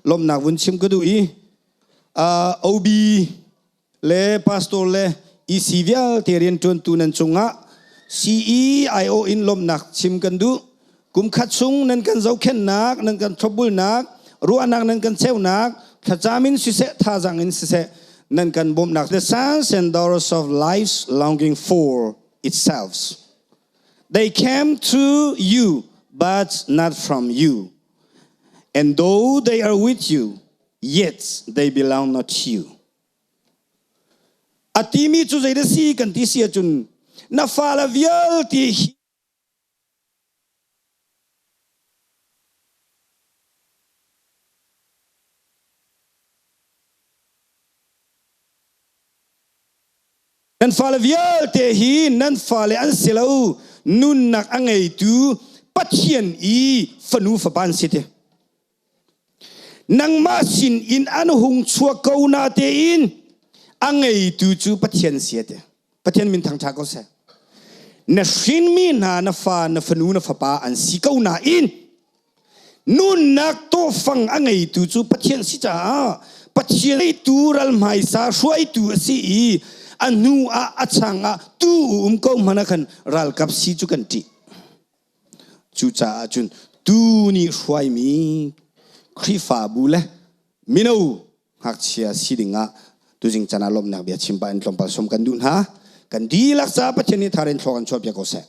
lomnak vun chim ka du i OB le pastor le EC vialte rianṭuantu nan cungah CEIO in lawmhnak chim kan duh. Kum khat chung nan kan zohkhenhnak, nan kan thlopbulnak, ruahnak nan kan cheuhnak, thlacam in siseh, thazaang in siseh, nan kan bawmhnak the sons and daughters of life's longing for itself. They came to you, but not from you. And though they are with you, yet they belong not to you. A timi cu zei da si kan ti si ahcun na fale vialte hi. Nan fale vialte hi nan fale an si lo, nunnak a ngeitu Pathian i fanu fapa an si ti. Nangmah sin in an hung chuak ko na tein a ngeitu cu Pathian si ti. Pathian min thangṭha ko seh. Na hrinmi hna na fa, na fanu, na fapa an si ko nain nunnak tawfang a ngeitu cu Pathian si caah Pathian tu ral hmaisa hruaitu a si i a hnu ah a chang ah tu um ko hmanh ah khan ralkap si cu kan ṭih. Cucaah cun tu nih hruaimi Khrihfabu le mino ngakchia si dingah tuzing caan ah lawmhnak bia chim pah in tlawmpal sawm kan duh hna. Kan dihlak caah Pathian nih thar in thlawk an chuahpiak ko seh.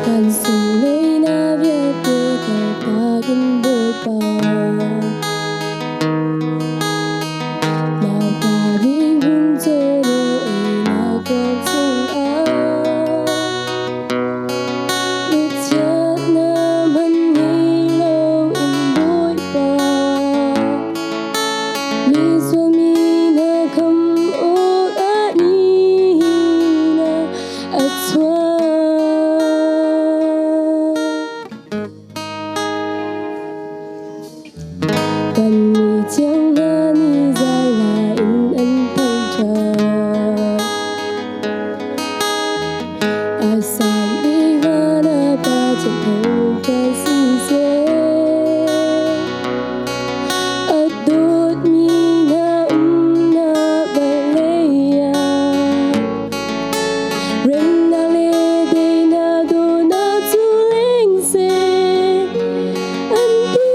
Kan sunglawinak vialte kaltak in Bawipa Naupa ding hung caw einak kuang chungah Mithiatnak hmanh ngei loin Bawipa Mi sualmi hna khamh awkah nihin ah a chuak. Kan mi thiang hna nih zai hla in an thangṭhat. A sang bik van ah Pa thangṭhat siseh. A dawtmi hna umnak vawlei ah remnak le daihnak dawtnak cu leng seh an ti.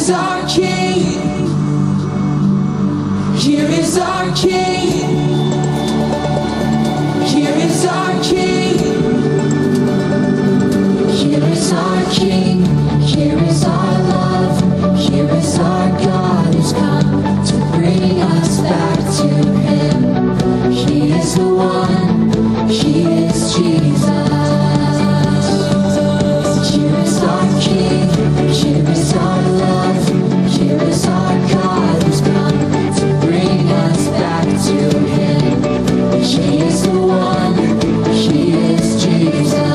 is our King. Here is our King. Here is our King. Here is our King. Here is our love. Here is our God who's come to bring us back to Him. He is the one. He is Jesus. Here is our King. Here is our love. Here is our God who's come to bring us back to Him. He is the one. He is Jesus.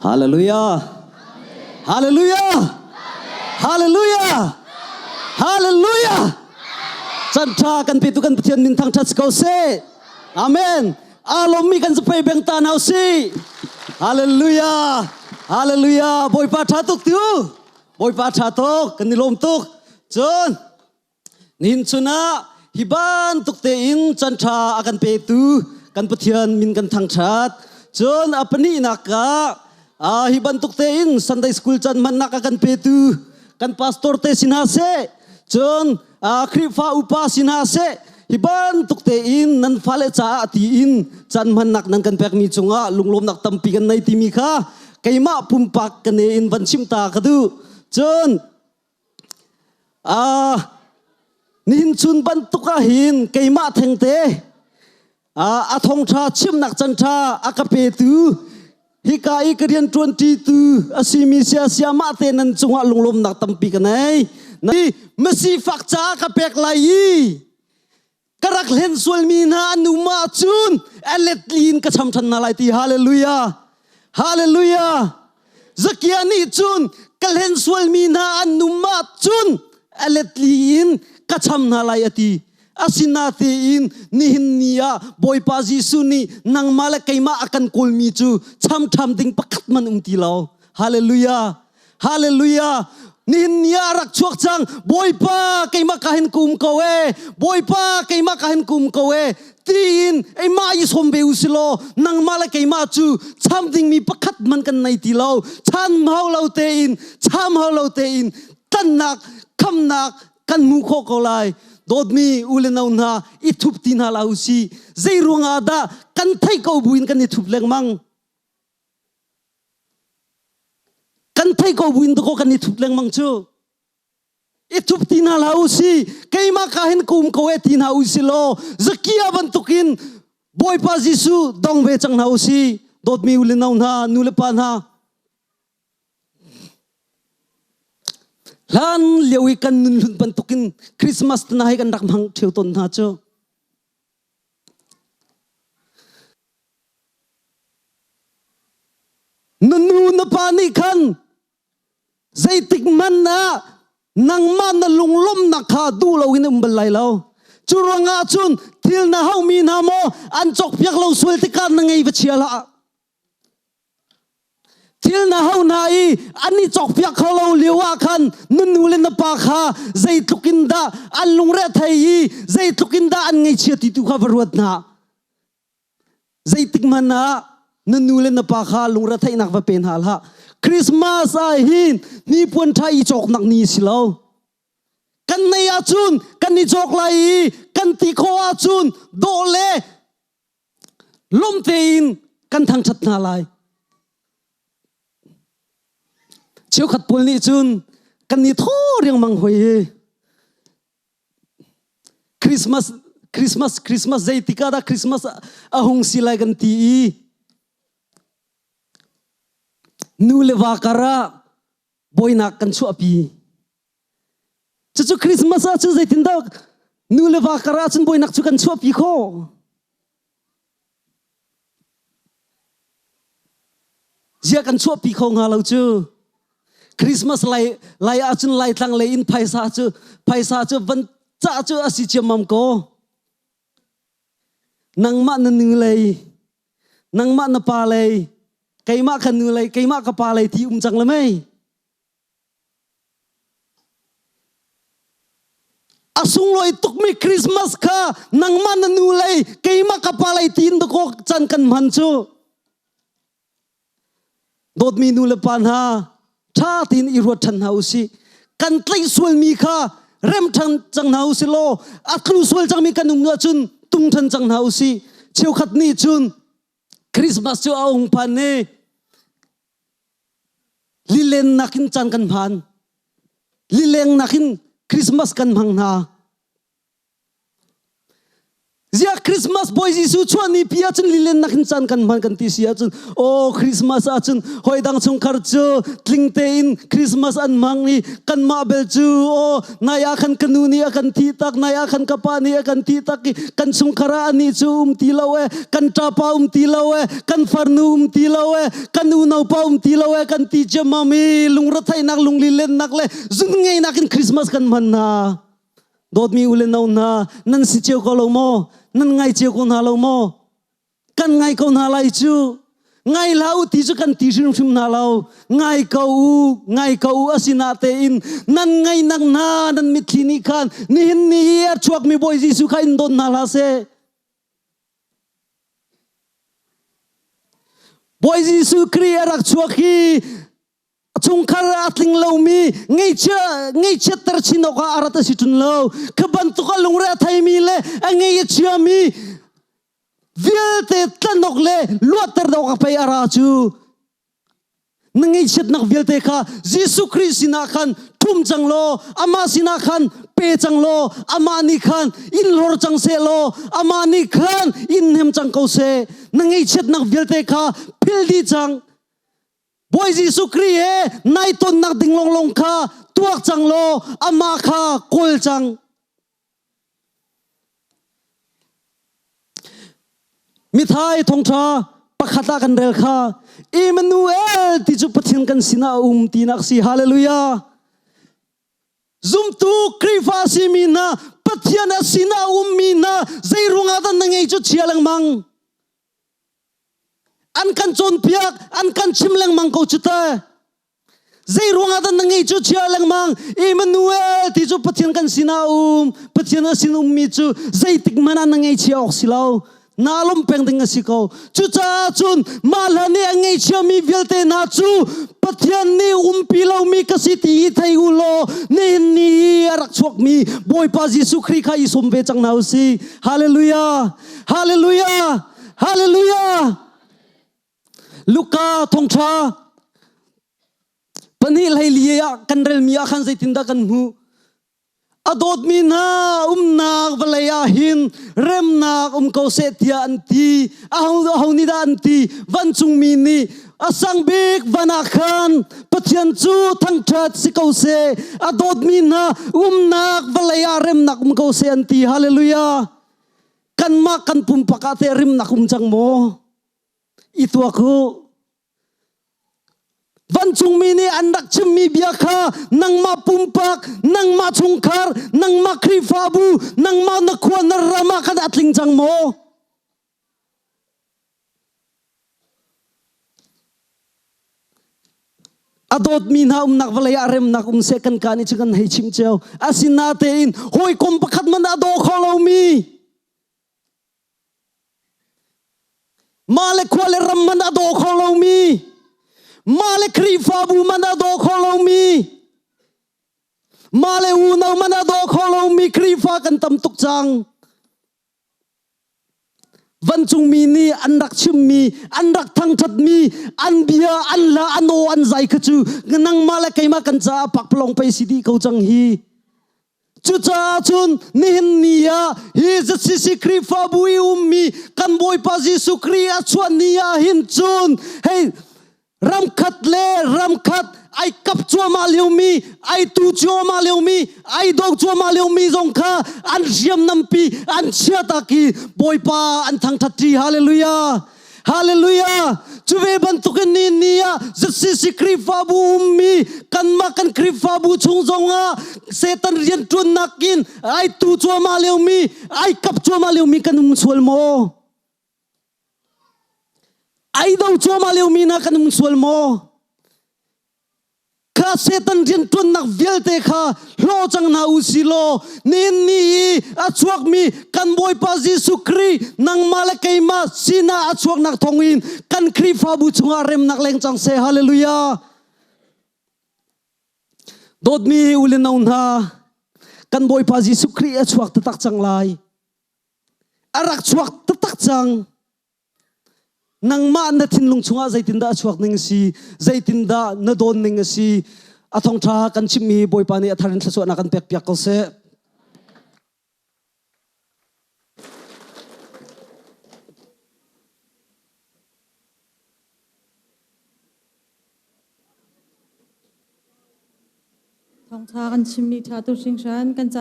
Hallelujah. Hallelujah. Hallelujah. Hallelujah. Chan tha kan pe tu kan Pathian min thang that ko se. Amen. Alom mi kan zapei beng ta nau si. Hallelujah. Hallelujah. Bawipa tha tuk tu. Bawipa tha tuk. Kan ni lom tuk. Cun Nihin chun ah hi bantuk tein canṭha a kan petu kan Pathian min kan thangṭhat. Cun a pahnihnak ah hi bantuk tein Sunday School can hmannak a kan petu kan pastor te si hna seh, cun Khrihfa upa si hna seh, hi bantuk tein nan fale caah tiin can hmannak nan kan pekmi cungah lunglawmnak tampi kan nei timi kha keimah pumpak ka ne in van chim ta ka duh. Cun Ah, nihin chun bantuk ah hin keimah thengte ah, a thongṭha chimnak canṭha a ka petu hika i ka rian ṭuanṭitu a simi siasia mah te nan cungah lunglawmnak tampi ka nei. Na masifak caah ka pek lai i ka rak hlen sualmi hna an um ahcun a let li in ka cham ṭhan hna lai ti hallelujah hallelujah Zakia nih cun ka hlen sualmi hna an um ahcun a let li in ka cham hna lai a ti asinatein nihin ni ah Bawipa Jesuh nih nangmah le keimah a kan kawlmi cu cham ṭham ding pakhat man um ti lo hallelujah Hallelujah. Nihin ni ah rak chuak cang. Bawipa keimah ka hin kum ko e. Bawipa keimah ka hin kum ko e. Tiin eimah i som ve u si law nangmah le keimah cu cham dingmi pakhat man kan nei ti lo. Chan hau lo tein cham hau lo tein tlannak khamnak kan hmu khawh ko lai. Dawtmi u le nau hna i thup ti hna la u si. Zei ruangah dah kan theih ko buin kan i thup lengmang? Kan theih ko buin dakaw kan i thup lengmang cu. I thup ti hna hlah u si. Keimah ka hin ka um ko e ti hna u si law Zakia bantukin Bawipa Jesuh dong ve cang hna u si. Dawtmi u le nau hna, nu le pa hna. Hlan lio i kan nun hlun bantukin Christmas na hi kan rak hmang ṭheo tawn hna cu. Na nu na pa nih khan zeitik hmanh ah nangmah na lunglawmhnak kha duh loin um bal lai lo. Cu ruangah cun thil na hauhmi hna maw an cawkpiak lo sual tikah na ngei va chia hlah. Thil na hauh hna i an i cawkpiak kho lo lio ah khan na nu le na pa kha zeitluk in dah an lungre thei i zeitluk in dah an ngaihchia ti tu kha va ruat hna. Zeitik hmanh ah na nu le na pa kha lungretheihnak va pe hna hlah. Christmas ah hin hnipuan ṭha i cawknak ni si lo. Kan nei ahcun kan i cawk lai i kan ti khawh ahcun dawh le lawm tein kan thangṭhat hna lai. Cheukhat pawl nih cun kan i thaw riangmang hoi hi. Christmas Christmas Christmas zeitik ah dah Christmas a hung si lai kan ti i nu le va kar ah buainak kan chuahpi. Cucu Christmas ah cun zeitindah nu le va kar ah cun buainak cu kan chuahpi khawh? Zia kan chuahpi kho hnga lo cu. Christmas lai lai ahcun laitlang lei in phaisa cu phaisa cu van cah cu a si ciammam ko. Nangmah na nu lei, nangmah na pa lei, keimah ka nu lei, keimah ka pa lei ti um cang le mei. A sunglawi tukmi Christmas kha nangmah na nu lei, keimah ka pa lei tiin dakaw can kan hman cu. Dawtmi nu le pa hna, ṭha tein i ruat ṭhan hna u sih. Kan tlaih sualmi kha rem ṭhan cang hna u sih law a tlu sual cangmi kan um ahcun tung ṭhan cang hna u sih. Cheukhat nih cun Christmas cu a ung phan i Lilen nakin caan kan hman. Lileng nakin Christmas kan hmang hna. Ziah. Christmas Bawi Jesuh chuah ni pi ahcun lilen nak in caan kan hman kan ti si ahcun aw Christmas ahcun hoi dang chungkhar cu tling tein Christmas an hmang i kanmah bel cu aw nai ah khan ka nu nih a kan thih tak nai ah khan ka pa nih a kan thih tak i kan chungkhar ah anih cu um ti lo e kan ṭapa um ti lo e kan farnu um ti lo e kan unaupa um ti lo e kan ti ciammam i lungretheihnak lunglilennak le zun ngeinak in Christmas kan hman hna. Dawtmi u le nau hna, nan si cio ko lo maw? Nan ngai cio ko hna lo maw? Kan ngai ko hna lai cu. Ngai hlah u ti cu kan ti hrimhrim hna lo. Ngai ko u, ngai ko u asina tein nan ngaihnak hna nan mitthli nih khan nihin ni i a chuakmi Bawi Jesuh kha in dawn hna hlah seh. Bawi Jesuh Khrih a rak chuak hi chungkhar a tling lomi ngeihchia ngeihchiatter chin awkah a rat a si ṭun lo. Kha bantuk a lungre a theimi le a ngei a chiami vialte tlan awk le luatter awk a pei a ra cu. Na ngeihchiatnak vialte kha Jesuh Khrih sinah khan ṭhum cang law amah sinah khan pe cang law amah nih khan in hlor cang seh law amah nih khan in hnem cang ko seh. Na ngeihchiatnak vialte kha phil dih cang. Bawi Jesuh Khrih he nai tonnak ding longlong kha tuak cang law amah kha kawl cang. Mithai thongṭha pakhat ah kan rel kha Emmanuel ti cu Pathian kan sinah a um tinak si. Hallelujah. Zumtu Khrihfa simi hna Pathian a sinah a ummi hna zei ruangah dah na ngei cu chia lengmang? An kan cawnpiak, an kan chim lengmang ko cu ta. Zei ruangah dah na ngei cu chia lengmang? Emmanuel ti cu Pathian kan sinah um. Pathian a sin ummi cu zeitik hmanh ah na ngei chia awk si lo. Na lawm peng ding a si ko. Cucaah cun mah hlan i a ngeichiami vialte hna cu Pathian nih umpi lomi ka si ti i thei u law nihin ni i a rak chuakmi Bawipa Jesuh Khrih kha i sawm ve cang hna u sih. Hallelujah! Hallelujah! Hallelujah! Luka thongṭha pahnih hleili ah kan relmi ah khan zeitindah kan hmuh? A dawtmi hna umnak vawlei ah hin remnak um ko seh tiah an ti. Aho aho nih dah an ti? Vancungmi nih a sang bik van ah khan Pathian cu thangṭhat si ko seh. A dawtmi hna umnak vawlei ah remnak um ko seh an ti. Hallelujah. Kanmah kan pumpak ah teh rimnak um cang maw? I tuak u. Vancungmi nih an rak chimmi bia kha nangmah pumpak, nangmah chungkhar, nangmah Khrihfabu, nangmah na khua na ram ah khan a tling cang maw? A dawtmi hna umnak vawlei ah remnak um seh kan ka nih cu kan hei chim cio. Asinatein hawikom pakhat man a daw kho lomi Mah le khua le ram man a daw kho lomi, mah le Khrihfabu man a daw kho lomi, mah le unau man a daw kho lomi Khrihfa kan tam tuk cang. Vancungmi nih an rak chimmi, an rak thangṭhatmi, an bia, an hla, an aw, an zai kha cu nangmah le keimah kan caah pakpalawng pei si dih ko cang hi. Cucaah cun nihin ni ah hi ZCC Khrihfabu i ummi kan Bawipa Jesuh Khrih a chuah ni ah hin cun hei ramkhat le ramkhat ai kap cuahmah liomi ai tu cuahmah liomi ai do cuahmah liomi zong kha an hriamnampi an chiatak i Bawipa an thangṭhat ṭi hallelujah Hallelujah! Cu ve bantukin ni ni ah ZCC Khrihfabu ummi kanmah kan Khrihfabu chung zongah Satan rianṭuannak in ai tu cuahmah liomi, ai kap cuahmah liomi kan um sual maw? Ai do cuahmah liomi hna kan um sual maw? Kha Satan rianṭuannak vialte kha hlaw cang hna u si law nihin ni i a chuakmi kan Bawipa Jesuh Khrih nangmah le keimah sinah a chuaknak thawngin kan Khrihfabu chungah remnak leng cang seh. Hallelujah. Dawtmi u le nau hna, kan Bawipa Jesuh Khrih a chuak taktak cang lai. A rak chuak taktak cang. Nangmah na thinlung chungah zeitindah a chuak ning a si, zeitindah na dawn ning a si, a thawngṭha kan chimmi Bawipa nih a thar in thluachuahnak kan pekpiak ko seh. Thawngtha kan chimmi tha tu hringhran kan caan.